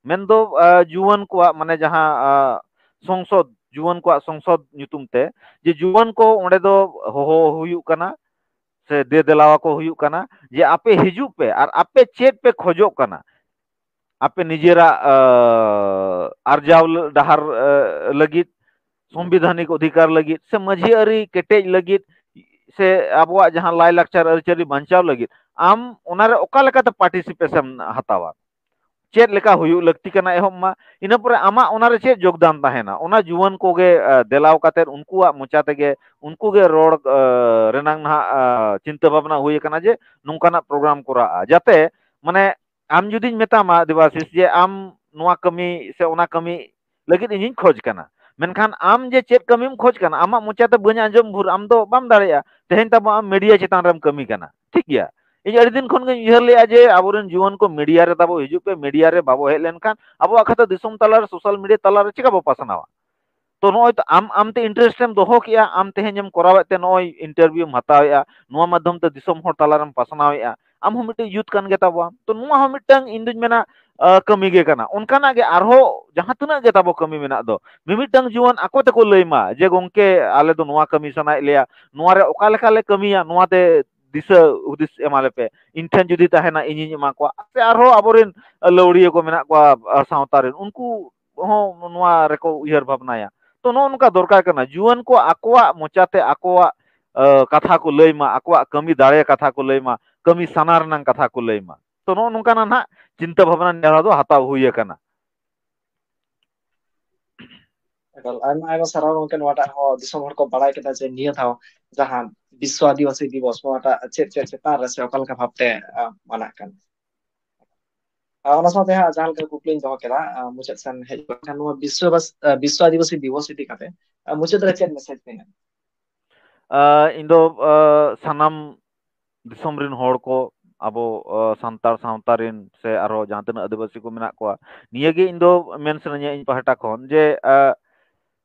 ᱢᱮᱱᱫᱚ, ᱟᱸ, ᱡᱩᱣᱟᱹᱱ ᱠᱚᱣᱟᱜ, ᱢᱟᱱᱮ, ᱡᱟᱦᱟᱸ, ᱟᱸ, ᱥᱚᱝᱥᱚᱫ, ᱡᱩᱣᱟᱹᱱ ᱠᱚᱣᱟᱜ ᱥᱚᱝᱥᱚᱫ ᱧᱩᱛᱩᱢ ᱛᱮ, ᱡᱮ ᱡᱩᱣᱟᱹᱱ ᱠᱚ ᱚᱸᱰᱮ ᱫᱚ ᱦᱚᱦᱚ ᱦᱩᱭᱩᱜ ᱠᱟᱱᱟ ᱥᱮ ᱫᱮ ᱫᱮᱞᱟᱣᱟ ᱠᱚ ᱦᱩᱭᱩᱜ ᱠᱟᱱᱟ ᱡᱮ ᱟᱯᱮ ᱦᱤᱡᱩᱜ ᱯᱮ ᱟᱨ ᱟᱯᱮ ᱪᱮᱫ ᱯᱮ ᱠᱷᱚᱡᱚᱜ ᱠᱟᱱᱟ, ᱟᱯᱮ ᱱᱤᱡᱮᱨᱟᱜ, ᱟᱸ, ᱟᱨᱡᱟᱣ ᱰᱟᱦᱟᱨ, ᱟᱸ, ᱞᱟᱹᱜᱤᱫ, ᱥᱚᱝᱵᱤᱫᱷᱟᱱᱤᱠ ᱚᱫᱷᱤᱠᱟᱨ ᱞᱟᱹᱜᱤᱫ ᱥᱮ ᱢᱟᱹᱡᱷᱤ ᱟᱹᱨᱤ ᱠᱮᱴᱮᱡ ᱞᱟᱹᱜᱤᱫ ᱥᱮ ᱟᱵᱚᱣᱟᱜ ᱡᱟᱦᱟᱸ ᱞᱟᱭᱼᱞᱟᱠᱪᱟᱨ ᱟᱹᱨᱤᱪᱟᱹᱞᱤ ᱵᱟᱧᱪᱟᱣ ᱞᱟᱹᱜᱤᱫ ᱟᱢ ᱚᱱᱟᱨᱮ ᱚᱠᱟ ᱞᱮᱠᱟᱛᱮ ᱯᱟᱨᱴᱤᱥᱤᱯᱮᱥᱚᱱ ᱦᱟᱛᱟᱣᱟ, ᱪᱮᱫ ᱞᱮᱠᱟ ᱦᱩᱭᱩᱜ ᱞᱟᱹᱠᱛᱤ ᱠᱟᱱᱟ ᱮᱦᱚᱵ ᱢᱟ, ᱤᱱᱟᱹ ᱯᱚᱨᱮ ᱟᱢᱟᱜ ᱚᱱᱟᱨᱮ ᱪᱮᱫ ᱡᱳᱜᱽᱫᱟᱱ ᱛᱟᱦᱮᱱᱟ, ᱚᱱᱟ ᱡᱩᱣᱟᱹᱱ ᱠᱚᱜᱮ, ᱟᱸ, ᱫᱮᱞᱟᱣ ᱠᱟᱛᱮᱫ ᱩᱱᱠᱩᱣᱟᱜ ᱢᱚᱪᱟ ᱛᱮᱜᱮ ᱩᱱᱠᱩ ᱜᱮ ᱨᱚᱲ, ᱟᱸ, ᱨᱮᱱᱟᱝ ᱱᱟᱦᱟᱜ, ᱟᱸ, ᱪᱤᱱᱛᱟᱹ ᱵᱷᱟᱵᱽᱱᱟ ᱦᱩᱭ ᱟᱠᱟᱱᱟ ᱡᱮ ᱱᱚᱝᱠᱟᱱᱟᱜ ᱯᱨᱳᱜᱨᱟᱢ ᱠᱚᱨᱟᱜᱼᱟ, ᱡᱟᱛᱮ, ᱢᱟᱱᱮ, ᱟᱢ ᱡᱩᱫᱤᱧ ᱢᱮᱛᱟᱢᱟ, ᱫᱮᱵᱟᱥᱤᱥ, ᱡᱮ ᱟᱢ ᱱᱚᱣᱟ ᱠᱟᱹᱢᱤ ᱥᱮ ᱚᱱᱟ ᱠᱟᱹᱢᱤ ᱞᱟᱹᱜᱤᱫ ᱤᱧᱤᱧ ᱠᱷᱚᱡᱽ ᱠᱟᱱᱟ, ᱢᱮᱱᱠᱷᱟᱱ ᱟᱢ ᱡᱮ ᱪᱮᱫ ᱠᱟᱹᱢᱤᱢ ᱠᱷᱚᱡᱽ ᱠᱟᱱᱟ, ᱟᱢᱟᱜ ᱢᱚᱪᱟᱛᱮ ᱵᱟᱹᱧ ᱟᱸᱡᱚᱢ ᱵᱷᱳᱨ ᱟᱢ ᱫᱚ ᱵᱟᱢ ᱫᱟᱲᱮᱭᱟᱜᱼᱟ᱾ ᱛᱮᱦᱮᱧ ᱛᱟᱵᱚ ᱟᱢ ᱢᱤᱰᱤᱭᱟ ᱪᱮᱛᱟᱱ ᱨᱮᱢ ᱠᱟᱹᱢᱤ ᱠᱟᱱᱟ, ᱴᱷᱤᱠ ᱜᱮᱭᱟ? ᱤᱧ ᱟᱹᱰᱤ ᱫᱤᱱ ᱠᱷᱚᱱ ᱜᱤᱧ ᱩᱭᱦᱟᱹᱨ ᱞᱮᱜᱼᱟ ᱡᱮ ᱟᱵᱚᱨᱮᱱ ᱡᱩᱣᱟᱹᱱ ᱠᱚ ᱢᱤᱰᱤᱭᱟ ᱨᱮ ᱛᱟᱵᱚ ᱦᱤᱡᱩᱜ ᱯᱮ, ᱢᱤᱰᱤᱭᱟ ᱨᱮ ᱵᱟᱵᱚ ᱦᱮᱡ ᱞᱮᱱᱠᱷᱟᱱ ᱟᱵᱚᱣᱟᱜ ᱠᱟᱛᱷᱟ ᱫᱤᱥᱚᱢ ᱛᱟᱞᱟᱨᱮ, ᱥᱳᱥᱟᱞ ᱢᱤᱰᱤᱭᱟ ᱛᱟᱞᱟᱨᱮ ᱪᱤᱠᱟ ᱵᱚ ᱯᱟᱥᱱᱟᱣᱟ? ᱛᱚ ᱱᱚᱜᱼᱚᱭ ᱛᱚ ᱟᱢ, ᱟᱢ ᱛᱮ ᱤᱱᱴᱟᱨᱮᱥᱴ ᱮᱢ ᱫᱚᱦᱚ ᱠᱮᱜᱼᱟ, ᱟᱢ ᱛᱮᱦᱮᱧ ᱮᱢ ᱠᱚᱨᱟᱣᱮᱫ ᱛᱮ ᱱᱚᱜᱼᱚᱭ ᱤᱱᱴᱟᱨᱵᱷᱤᱭᱩᱢ ᱦᱟᱛᱟᱣᱮᱜᱼᱟ, ᱱᱚᱣᱟ ᱢᱟᱫᱽᱫᱷᱚᱢ ᱛᱮ ᱫᱤᱥᱚᱢ ᱦᱚᱲ ᱛᱟᱞᱟᱨᱮᱢ ᱯᱟᱥᱱᱟᱣᱮᱜᱼᱟ, ᱟᱢ ᱦᱚᱸ ᱢᱤᱫᱴᱮᱱ ᱭᱩᱛᱷ ᱠᱟᱱ ᱜᱮ ᱛᱟᱵᱚᱣᱟᱢ᱾ ᱛᱚ ᱱᱚᱣᱟ ᱦᱚᱸ ᱢᱤᱫᱴᱟᱝ ᱤᱧ ᱫᱩᱧ ᱢᱮᱱᱟ, ᱟᱸ, ᱠᱟᱹᱢᱤ ᱜᱮ ᱠᱟᱱᱟ᱾ ᱚᱱᱠᱟᱱᱟᱜ ᱜᱮ ᱟᱨᱦᱚᱸ ᱡᱟᱦᱟᱸ ᱛᱤᱱᱟᱹᱜ ᱜᱮ ᱛᱟᱵᱚ ᱠᱟᱹᱢᱤ ᱢᱮᱱᱟᱜ ᱫᱚ, ᱢᱤᱢᱤᱫᱴᱟᱝ ᱡᱩᱣᱟᱹᱱ ᱟᱠᱚ ᱛᱮᱠᱚ ᱞᱟᱹᱭ ᱢᱟ ᱡᱮ, "ᱜᱚᱝᱠᱮ, ᱟᱞᱮ ᱫᱚ ᱱᱚᱣᱟ ᱠᱟᱹᱢᱤ ᱥᱟᱱᱟᱭᱮᱫ ᱞᱮᱭᱟ, ᱱᱚᱣᱟ ᱨᱮ ᱚᱠᱟ ᱞᱮᱠᱟ ᱞᱮ ᱠᱟᱹᱢᱤᱭᱟ, ᱱᱚᱣᱟ ᱛᱮ ᱫᱤᱥᱟᱹ ᱦᱩᱫᱤᱥ ᱮᱢᱟ ᱞᱮᱯᱮ, ᱤᱧ ᱴᱷᱮᱱ ᱡᱩᱫᱤ ᱛᱟᱦᱮᱱᱟ, ᱤᱧᱤᱧ ᱮᱢᱟ ᱠᱚᱣᱟ᱾" ᱥᱮ ᱟᱨᱦᱚᱸ ᱟᱵᱚᱨᱮᱱ ᱞᱟᱹᱣᱲᱤᱭᱟᱹ ᱠᱚ ᱢᱮᱱᱟᱜ ᱠᱚᱣᱟ, ᱟᱸ, ᱥᱟᱶᱛᱟ ᱨᱮᱱ, ᱩᱱᱠᱩ ᱦᱚᱸ ᱱᱚᱣᱟ ᱨᱮᱠᱚ ᱩᱭᱦᱟᱹᱨ ᱵᱷᱟᱵᱽᱱᱟᱭᱟ᱾ ᱛᱚ ᱱᱚᱜᱼᱚ ᱱᱚᱝᱠᱟ ᱫᱚᱨᱠᱟᱨ ᱠᱟᱱᱟ, ᱡᱩᱣᱟᱹᱱ ᱠᱚ ᱟᱠᱚᱣᱟᱜ ᱢᱚᱪᱟᱛᱮ ᱟᱠᱚᱣᱟᱜ, ᱟᱸ, ᱠᱟᱛᱷᱟ ᱠᱚ ᱞᱟᱹᱭ ᱢᱟ, ᱟᱠᱚᱣᱟᱜ ᱠᱟᱹᱢᱤ ᱫᱟᱲᱮ ᱠᱟᱛᱷᱟ ᱠᱚ ᱞᱟᱹᱭ ᱢᱟ, ᱠᱟᱹᱢᱤ ᱥᱟᱱᱟ ᱨᱮᱱᱟᱜ ᱠᱟᱛᱷᱟ ᱠᱚ ᱞᱟᱹᱭ ᱢᱟ᱾ ᱛᱚ, ᱱᱚᱜᱼᱚ ᱱᱚᱝᱠᱟᱱᱟᱜ ᱱᱟᱦᱟᱜ ᱪᱤᱱᱛᱟᱹ ᱵᱷᱟᱵᱽᱱᱟ ᱱᱮ ᱦᱚᱲ ᱫᱚ ᱦᱟᱛᱟᱣ ᱦᱩᱭ ᱟᱠᱟᱱᱟ᱾ ᱮᱠᱟᱞ, ᱟᱭᱢᱟ ᱟᱭᱢᱟ ᱥᱟᱨᱦᱟᱣ ᱜᱚᱢᱠᱮ, ᱱᱚᱣᱟᱴᱟᱜ ᱦᱚᱸ ᱫᱤᱥᱚᱢ ᱦᱚᱲ ᱠᱚ ᱵᱟᱲᱟᱭ ᱠᱮᱫᱟ ᱡᱮ ᱱᱤᱭᱟᱹ ᱫᱷᱟᱣ ᱡᱟᱦᱟᱸ ᱵᱤᱥᱥᱚ ᱟᱹᱫᱤᱵᱟᱹᱥᱤ ᱫᱤᱵᱚᱥ, ᱱᱚᱣᱟᱴᱟᱜ ᱪᱮᱫ ᱪᱮᱫ ᱪᱮᱛᱟᱱ ᱨᱮ ᱥᱮ ᱚᱠᱟ ᱞᱮᱠᱟ ᱵᱷᱟᱵᱛᱮ, ᱟᱸ, ᱢᱟᱱᱟᱜ ᱠᱟᱱᱟ᱾ ᱟᱨ ᱚᱱᱟ ᱥᱟᱶᱛᱮ ᱦᱟᱸᱜ ᱡᱟᱦᱟᱸ ᱞᱮᱠᱟ ᱠᱩᱠᱞᱤᱧ ᱫᱚᱦᱚ ᱠᱮᱫᱟ, ᱟᱸ, ᱢᱩᱪᱟᱹᱫ ᱥᱮᱱ ᱦᱮᱡ ᱜᱚᱫ ᱠᱷᱟᱱ, ᱱᱚᱣᱟ ᱵᱤᱥᱥᱚ ᱵᱟᱥ-, ᱟᱸ, ᱵᱤᱥᱥᱚ ᱟᱹᱫᱤᱵᱟᱹᱥᱤ ᱫᱤᱵᱚᱥ ᱤᱫᱤ ᱠᱟᱛᱮ, ᱟᱸ, ᱢᱩᱪᱟᱹᱫ ᱨᱮ ᱪᱮᱫ ᱢᱮᱥᱮᱡᱽ ᱯᱮ ᱧᱟᱢ? ᱟᱸ, ᱤᱧ ᱫᱚ, ᱟᱸ, ᱥᱟᱱᱟᱢ ᱫᱤᱥᱚᱢ ᱨᱮᱱ ᱦᱚᱲ ᱠᱚ, ᱟᱵᱚ, ᱟᱸ, ᱥᱟᱱᱛᱟᱲ ᱥᱟᱶᱛᱟ ᱨᱮᱱ ᱥᱮ ᱟᱨᱦᱚᱸ ᱡᱟᱦᱟᱸ ᱛᱤᱱᱟᱹᱜ ᱟᱹᱫᱤᱵᱟᱹᱥᱤ ᱠᱚ ᱢᱮᱱᱟᱜ ᱠᱚᱣᱟ, ᱱᱤᱭᱟᱹ ᱜᱮ ᱤᱧ ᱫᱚ ᱢᱮᱱ ᱥᱟᱱᱟᱧᱟ ᱤᱧ ᱯᱟᱦᱴᱟ ᱠᱷᱚᱱ ᱡᱮ, ᱟᱸ,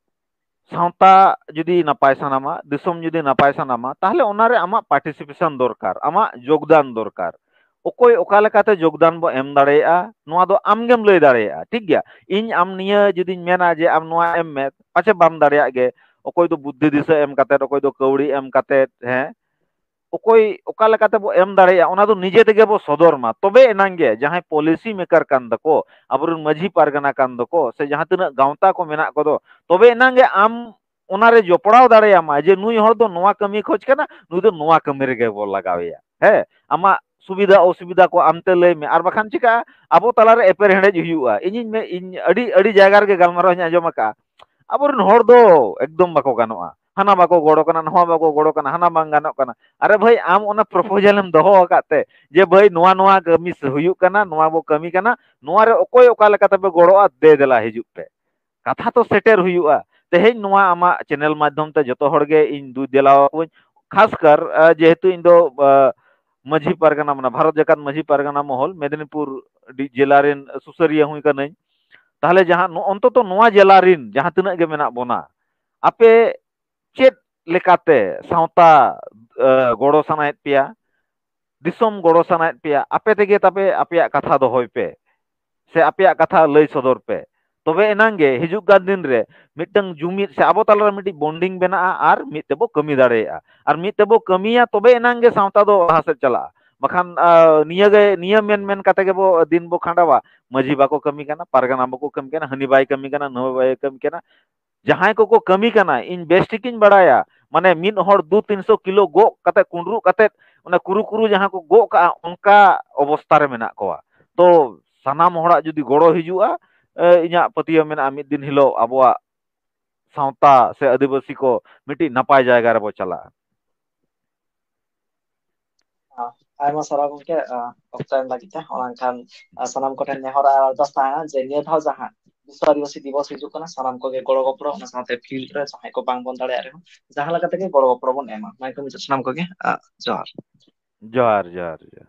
ᱥᱟᱶᱛᱟ ᱡᱩᱫᱤ ᱱᱟᱯᱟᱭ ᱥᱟᱱᱟᱢᱟ, ᱫᱤᱥᱚᱢ ᱡᱩᱫᱤ ᱱᱟᱯᱟᱭ ᱥᱟᱱᱟᱢᱟ, ᱛᱟᱦᱞᱮ ᱚᱱᱟᱨᱮ ᱟᱢᱟᱜ participation ᱫᱚᱨᱠᱟᱨ, ᱟᱢᱟᱜ ᱡᱳᱜᱽᱫᱟᱱ ᱫᱚᱨᱠᱟᱨ᱾ ᱚᱠᱚᱭ ᱚᱠᱟ ᱞᱮᱠᱟᱛᱮ ᱡᱳᱜᱽᱫᱟᱱ ᱵᱚ ᱮᱢ ᱫᱟᱲᱮᱭᱟᱜᱼᱟ, ᱱᱚᱣᱟ ᱫᱚ ᱟᱢ ᱜᱮᱢ ᱞᱟᱹᱭ ᱫᱟᱲᱮᱭᱟᱜᱼᱟ, ᱴᱷᱤᱠ ᱜᱮᱭᱟ? ᱤᱧ ᱟᱢ ᱱᱤᱭᱟᱹ ᱡᱩᱫᱤᱧ ᱢᱮᱱᱟ ᱡᱮ ᱟᱢ ᱱᱚᱣᱟ ᱮᱢ ᱢᱮ, ᱯᱟᱪᱮ ᱵᱟᱢ ᱫᱟᱲᱮᱭᱟᱜ ᱜᱮ᱾ ᱚᱠᱚᱭ ᱫᱚ ᱵᱩᱫᱽᱫᱷᱤ ᱫᱤᱥᱟᱹ ᱮᱢ ᱠᱟᱛᱮᱫ, ᱚᱠᱚᱭ ᱫᱚ ᱠᱟᱹᱣᱰᱤ ᱮᱢ ᱠᱟᱛᱮᱫ, ᱦᱮᱸ, ᱚᱠᱚᱭ ᱚᱠᱟ ᱞᱮᱠᱟᱛᱮ ᱵᱚ ᱮᱢ ᱫᱟᱲᱮᱭᱟᱜᱼᱟ, ᱚᱱᱟ ᱫᱚ ᱱᱤᱡᱮ ᱛᱮᱜᱮ ᱵᱚ ᱥᱚᱫᱚᱨ ᱢᱟ, ᱛᱚᱵᱮ ᱮᱱᱟᱝ ᱜᱮ ᱡᱟᱦᱟᱸᱭ policy maker ᱠᱟᱱ ᱫᱚᱠᱚ, ᱟᱵᱚᱨᱮᱱ ᱢᱟᱹᱡᱷᱤ ᱯᱟᱨᱜᱟᱱᱟ ᱠᱟᱱ ᱫᱚᱠᱚ, ᱥᱮ ᱡᱟᱦᱟᱸ ᱛᱤᱱᱟᱹᱜ ᱜᱟᱶᱛᱟ ᱠᱚ ᱢᱮᱱᱟᱜ ᱠᱚᱫᱚ, ᱛᱚᱵᱮ ᱮᱱᱟᱝ ᱜᱮ ᱟᱢ ᱚᱱᱟᱨᱮ ᱡᱚᱯᱲᱟᱣ ᱫᱟᱲᱮᱭᱟᱢᱟ ᱡᱮ ᱱᱩᱭ ᱦᱚᱲ ᱫᱚ ᱱᱚᱣᱟ ᱠᱟᱹᱢᱤ ᱠᱷᱚᱡ ᱠᱟᱱᱟ, ᱱᱩᱭ ᱫᱚ ᱱᱚᱣᱟ ᱠᱟᱹᱢᱤ ᱨᱮᱜᱮ ᱵᱚ ᱞᱟᱜᱟᱣᱮᱭᱟ᱾ ᱦᱮᱸ, ᱟᱢᱟᱜ ᱥᱩᱵᱤᱫᱷᱟ ᱚᱥᱩᱵᱤᱫᱷᱟ ᱠᱚ ᱟᱢᱛᱮ ᱞᱟᱹᱭ ᱢᱮ, ᱟᱨ ᱵᱟᱠᱷᱟᱱ ᱪᱤᱠᱟᱹᱜᱼᱟ, ᱟᱵᱚ ᱛᱟᱞᱟᱨᱮ ᱮᱯᱮᱨᱦᱮᱸᱰᱮᱡ ᱦᱩᱭᱩᱜᱼᱟ᱾ ᱤᱧᱤᱧ ᱢᱮ-, ᱤᱧ ᱟᱹᱰᱤ, ᱟᱹᱰᱤ ᱡᱟᱭᱜᱟ ᱨᱮᱜᱮ ᱜᱟᱞᱢᱟᱨᱟᱣ ᱤᱧ ᱟᱸᱡᱚᱢ ᱟᱠᱟᱫᱼᱟ, ᱟᱵᱚᱨᱮᱱ ᱦᱚᱲ ᱫᱚ ᱮᱠᱫᱚᱢ ᱵᱟᱠᱚ ᱜᱟᱱᱚᱜᱼᱟ, ᱦᱟᱱᱟ ᱵᱟᱠᱚ ᱜᱚᱲᱚ ᱠᱟᱱᱟ, ᱱᱚᱣᱟ ᱵᱟᱠᱚ ᱜᱚᱲᱚ ᱠᱟᱱᱟ, ᱦᱟᱱᱟ ᱵᱟᱝ ᱜᱟᱱᱚᱜ ᱠᱟᱱᱟ᱾ ᱟᱨᱮ ᱵᱷᱟᱹᱭ, ᱟᱢ ᱚᱱᱟ proposal ᱮᱢ ᱫᱚᱦᱚ ᱟᱠᱟᱫ ᱛᱮ ᱡᱮ ᱵᱷᱟᱹᱭ ᱱᱚᱣᱟ ᱱᱚᱣᱟ ᱠᱟᱹᱢᱤ ᱥᱮ ᱦᱩᱭᱩᱜ ᱠᱟᱱᱟ, ᱱᱚᱣᱟ ᱵᱚ ᱠᱟᱹᱢᱤ ᱠᱟᱱᱟ, ᱱᱚᱣᱟ ᱨᱮ ᱚᱠᱚᱭ ᱚᱠᱟ ᱞᱮᱠᱟ ᱛᱮᱯᱮ ᱜᱚᱲᱚᱜᱼᱟ, ᱫᱮ ᱫᱮᱞᱟ ᱦᱤᱡᱩᱜ ᱯᱮ, ᱠᱟᱛᱷᱟ ᱛᱚ ᱥᱮᱴᱮᱨ ᱦᱩᱭᱩᱜᱼᱟ᱾ ᱛᱮᱦᱮᱧ ᱱᱚᱣᱟ ᱟᱢᱟᱜ channel ᱢᱟᱫᱽᱫᱷᱚᱢ ᱛᱮ ᱡᱚᱛᱚ ᱦᱚᱲ ᱜᱮ ᱤᱧ ᱫᱩ ᱫᱮᱞᱟ ᱟᱠᱚᱣᱟᱹᱧ, ᱠᱷᱟᱥᱠᱟᱨ, ᱟᱸ, ᱡᱮᱦᱮᱛᱩ ᱤᱧ ᱫᱚ, ᱟᱸ, ᱢᱟᱹᱡᱷᱤ ᱯᱟᱨᱜᱟᱱᱟ, ᱢᱟᱱᱮ ᱵᱷᱟᱨᱚᱛ ᱡᱟᱠᱟᱛ ᱢᱟᱹᱡᱷᱤ ᱯᱟᱨᱜᱟᱱᱟ ᱢᱚᱦᱚᱞ, ᱢᱮᱫᱽᱱᱤᱯᱩᱨ ᱰᱤ-, ᱡᱮᱞᱟ ᱨᱮᱱ ᱥᱩᱥᱟᱹᱨᱤᱭᱟᱹ ᱦᱚᱸ ᱠᱟᱹᱱᱟᱹᱧ᱾ ᱛᱟᱦᱞᱮ ᱡᱟᱦᱟᱸ ᱱᱚ-, ᱚᱱᱛᱚᱛᱚ ᱱᱚᱣᱟ ᱡᱮᱞᱟ ᱨᱮᱱ ᱡᱟᱦᱟᱸ ᱛᱤᱱᱟᱹᱜ ᱜᱮ ᱢᱮᱱᱟᱜ ᱵᱚᱱᱟ, ᱟᱯᱮ ᱪᱮᱫ ᱞᱮᱠᱟᱛᱮ ᱥᱟᱶᱛᱟ, ᱟᱸ, ᱜᱚᱲᱚ ᱥᱟᱱᱟᱭᱮᱫ ᱯᱮᱭᱟ, ᱫᱤᱥᱚᱢ ᱜᱚᱲᱚ ᱥᱟᱱᱟᱭᱮᱫ ᱯᱮᱭᱟ, ᱟᱯᱮ ᱛᱮᱜᱮ ᱛᱟᱯᱮ ᱟᱯᱮᱭᱟᱜ ᱠᱟᱛᱷᱟ ᱫᱚᱦᱚᱭ ᱯᱮ, ᱥᱮ ᱟᱯᱮᱭᱟᱜ ᱠᱟᱛᱷᱟ ᱞᱟᱹᱭ ᱥᱚᱫᱚᱨ ᱯᱮ᱾ ᱛᱚᱵᱮ ᱮᱱᱟᱝ ᱜᱮ ᱦᱤᱡᱩᱜ ᱠᱟᱱ ᱫᱤᱱ ᱨᱮ ᱢᱤᱫᱴᱟᱝ ᱡᱩᱢᱤᱫ ᱥᱮ ᱟᱵᱚ ᱛᱟᱞᱟᱨᱮ ᱢᱤᱫᱴᱤᱡ bonding ᱵᱮᱱᱟᱜᱼᱟ ᱟᱨ ᱢᱤᱫ ᱛᱮᱵᱚ ᱠᱟᱹᱢᱤ ᱫᱟᱲᱮᱭᱟᱜᱼᱟ᱾ ᱟᱨ ᱢᱤᱫ ᱛᱮᱵᱚ ᱠᱟᱹᱢᱤᱭᱟ, ᱛᱚᱵᱮ ᱮᱱᱟᱝ ᱜᱮ ᱥᱟᱶᱛᱟ ᱫᱚ ᱞᱟᱦᱟ ᱥᱮᱫ ᱪᱟᱞᱟᱜᱼᱟ᱾ ᱵᱟᱠᱷᱟᱱ, ᱟᱸ, ᱱᱤᱭᱟᱹ ᱜᱮ, ᱱᱤᱭᱟᱹ ᱢᱮᱱ ᱢᱮᱱ ᱠᱟᱛᱮ ᱜᱮᱵᱚ ᱫᱤᱱ ᱵᱚ ᱠᱷᱟᱸᱰᱟᱣᱟ, ᱢᱟᱹᱡᱷᱤ ᱵᱟᱠᱚ ᱠᱟᱹᱢᱤ ᱠᱟᱱᱟ, ᱯᱟᱨᱜᱟᱱᱟ ᱵᱟᱠᱚ ᱠᱟᱹᱢᱤ ᱠᱟᱱᱟ, ᱦᱟᱹᱱᱤ ᱵᱟᱭ ᱠᱟᱹᱢᱤ ᱠᱟᱱᱟ, ᱱᱟᱹᱣᱟᱹ ᱵᱟᱭ ᱠᱟᱹᱢᱤ ᱠᱟᱱᱟ᱾ ᱡᱟᱦᱟᱸᱭ ᱠᱚᱠᱚ ᱠᱟᱹᱢᱤ ᱠᱟᱱᱟ, ᱤᱧ ᱵᱮᱥ ᱴᱷᱤᱠᱤᱧ ᱵᱟᱲᱟᱭᱟ, ᱢᱟᱱᱮ ᱢᱤᱫ ᱦᱚᱲ ᱫᱩ ᱛᱤᱱᱥᱚ ᱠᱤᱞᱳ ᱜᱚᱜ ᱠᱟᱛᱮ, ᱠᱩᱸᱰᱨᱩᱜ ᱠᱟᱛᱮ, ᱚᱱᱟ ᱠᱩᱨᱩ ᱠᱩᱨᱩ ᱡᱟᱦᱟᱸ ᱠᱚ ᱜᱚᱜ ᱠᱟᱜᱼᱟ, ᱚᱱᱠᱟ ᱚᱵᱚᱥᱛᱟ ᱨᱮ ᱢᱮᱱᱟᱜ ᱠᱚᱣᱟ᱾ ᱛᱚ ᱥᱟᱱᱟᱢ ᱦᱚᱲᱟᱜ ᱡᱩᱫᱤ ᱜᱚᱲᱚ ᱦᱤᱡᱩᱜᱼᱟ, ᱮ, ᱤᱧᱟᱹᱜ ᱯᱟᱹᱛᱭᱟᱹᱣ ᱢᱮᱱᱟᱜᱼᱟ, ᱢᱤᱫ ᱫᱤᱱ ᱦᱤᱞᱳᱜ ᱟᱵᱚᱣᱟᱜ ᱥᱟᱶᱛᱟ ᱥᱮ ᱟᱹᱫᱤᱵᱟᱹᱥᱤ ᱠᱚ ᱢᱤᱫᱴᱤᱡ ᱱᱟᱯᱟᱭ ᱡᱟᱭᱜᱟ ᱨᱮᱵᱚ ᱪᱟᱞᱟᱜᱼᱟ᱾ ᱟᱭᱢᱟ ᱥᱟᱨᱦᱟᱣ ᱜᱚᱢᱠᱮ, ᱚᱠᱛᱚ ᱮᱢ ᱞᱟᱹᱜᱤᱫ ᱛᱮ᱾ ᱚᱱᱟ ᱠᱷᱟᱱ ᱥᱟᱱᱟᱢ ᱠᱚᱴᱷᱮᱱ ᱱᱮᱦᱚᱨ ᱟᱨ ᱟᱨᱫᱟᱥ ᱛᱟᱦᱮᱱᱟ ᱡᱮ ᱱᱤᱭᱟᱹ ᱫᱷᱟᱣ ᱡᱟᱦᱟᱸ ᱵᱤᱥᱥᱚ ᱟᱹᱫᱤᱵᱟᱹᱥᱤ ᱫᱤᱵᱚᱥ ᱦᱤᱡᱩᱜ ᱠᱟᱱᱟ, ᱥᱟᱱᱟᱢ ᱠᱚᱜᱮ ᱜᱚᱲᱚ ᱜᱚᱯᱚᱲᱚ, ᱚᱱᱟ ᱥᱟᱶᱛᱮ ᱯᱷᱤᱞᱰ ᱨᱮ ᱡᱟᱦᱟᱸᱭ ᱠᱚ ᱵᱟᱝ ᱵᱚᱱ ᱫᱟᱲᱮᱭᱟᱜ ᱨᱮᱦᱚᱸ ᱡᱟᱦᱟᱸ ᱞᱮᱠᱟ ᱛᱮᱜᱮ ᱜᱚᱲᱚ ᱜᱚᱯᱚᱲᱚ ᱵᱚᱱ ᱮᱢᱟ᱾ ᱢᱟ ᱮᱱᱠᱷᱟᱱ ᱢᱩᱪᱟᱹᱫ ᱥᱟᱱᱟᱢ ᱠᱚᱜᱮ, ᱟ, ᱡᱚᱦᱟᱨ᱾ ᱡᱚᱦᱟᱨ, ᱡᱚᱦᱟᱨ, ᱡᱚᱦᱟᱨ᱾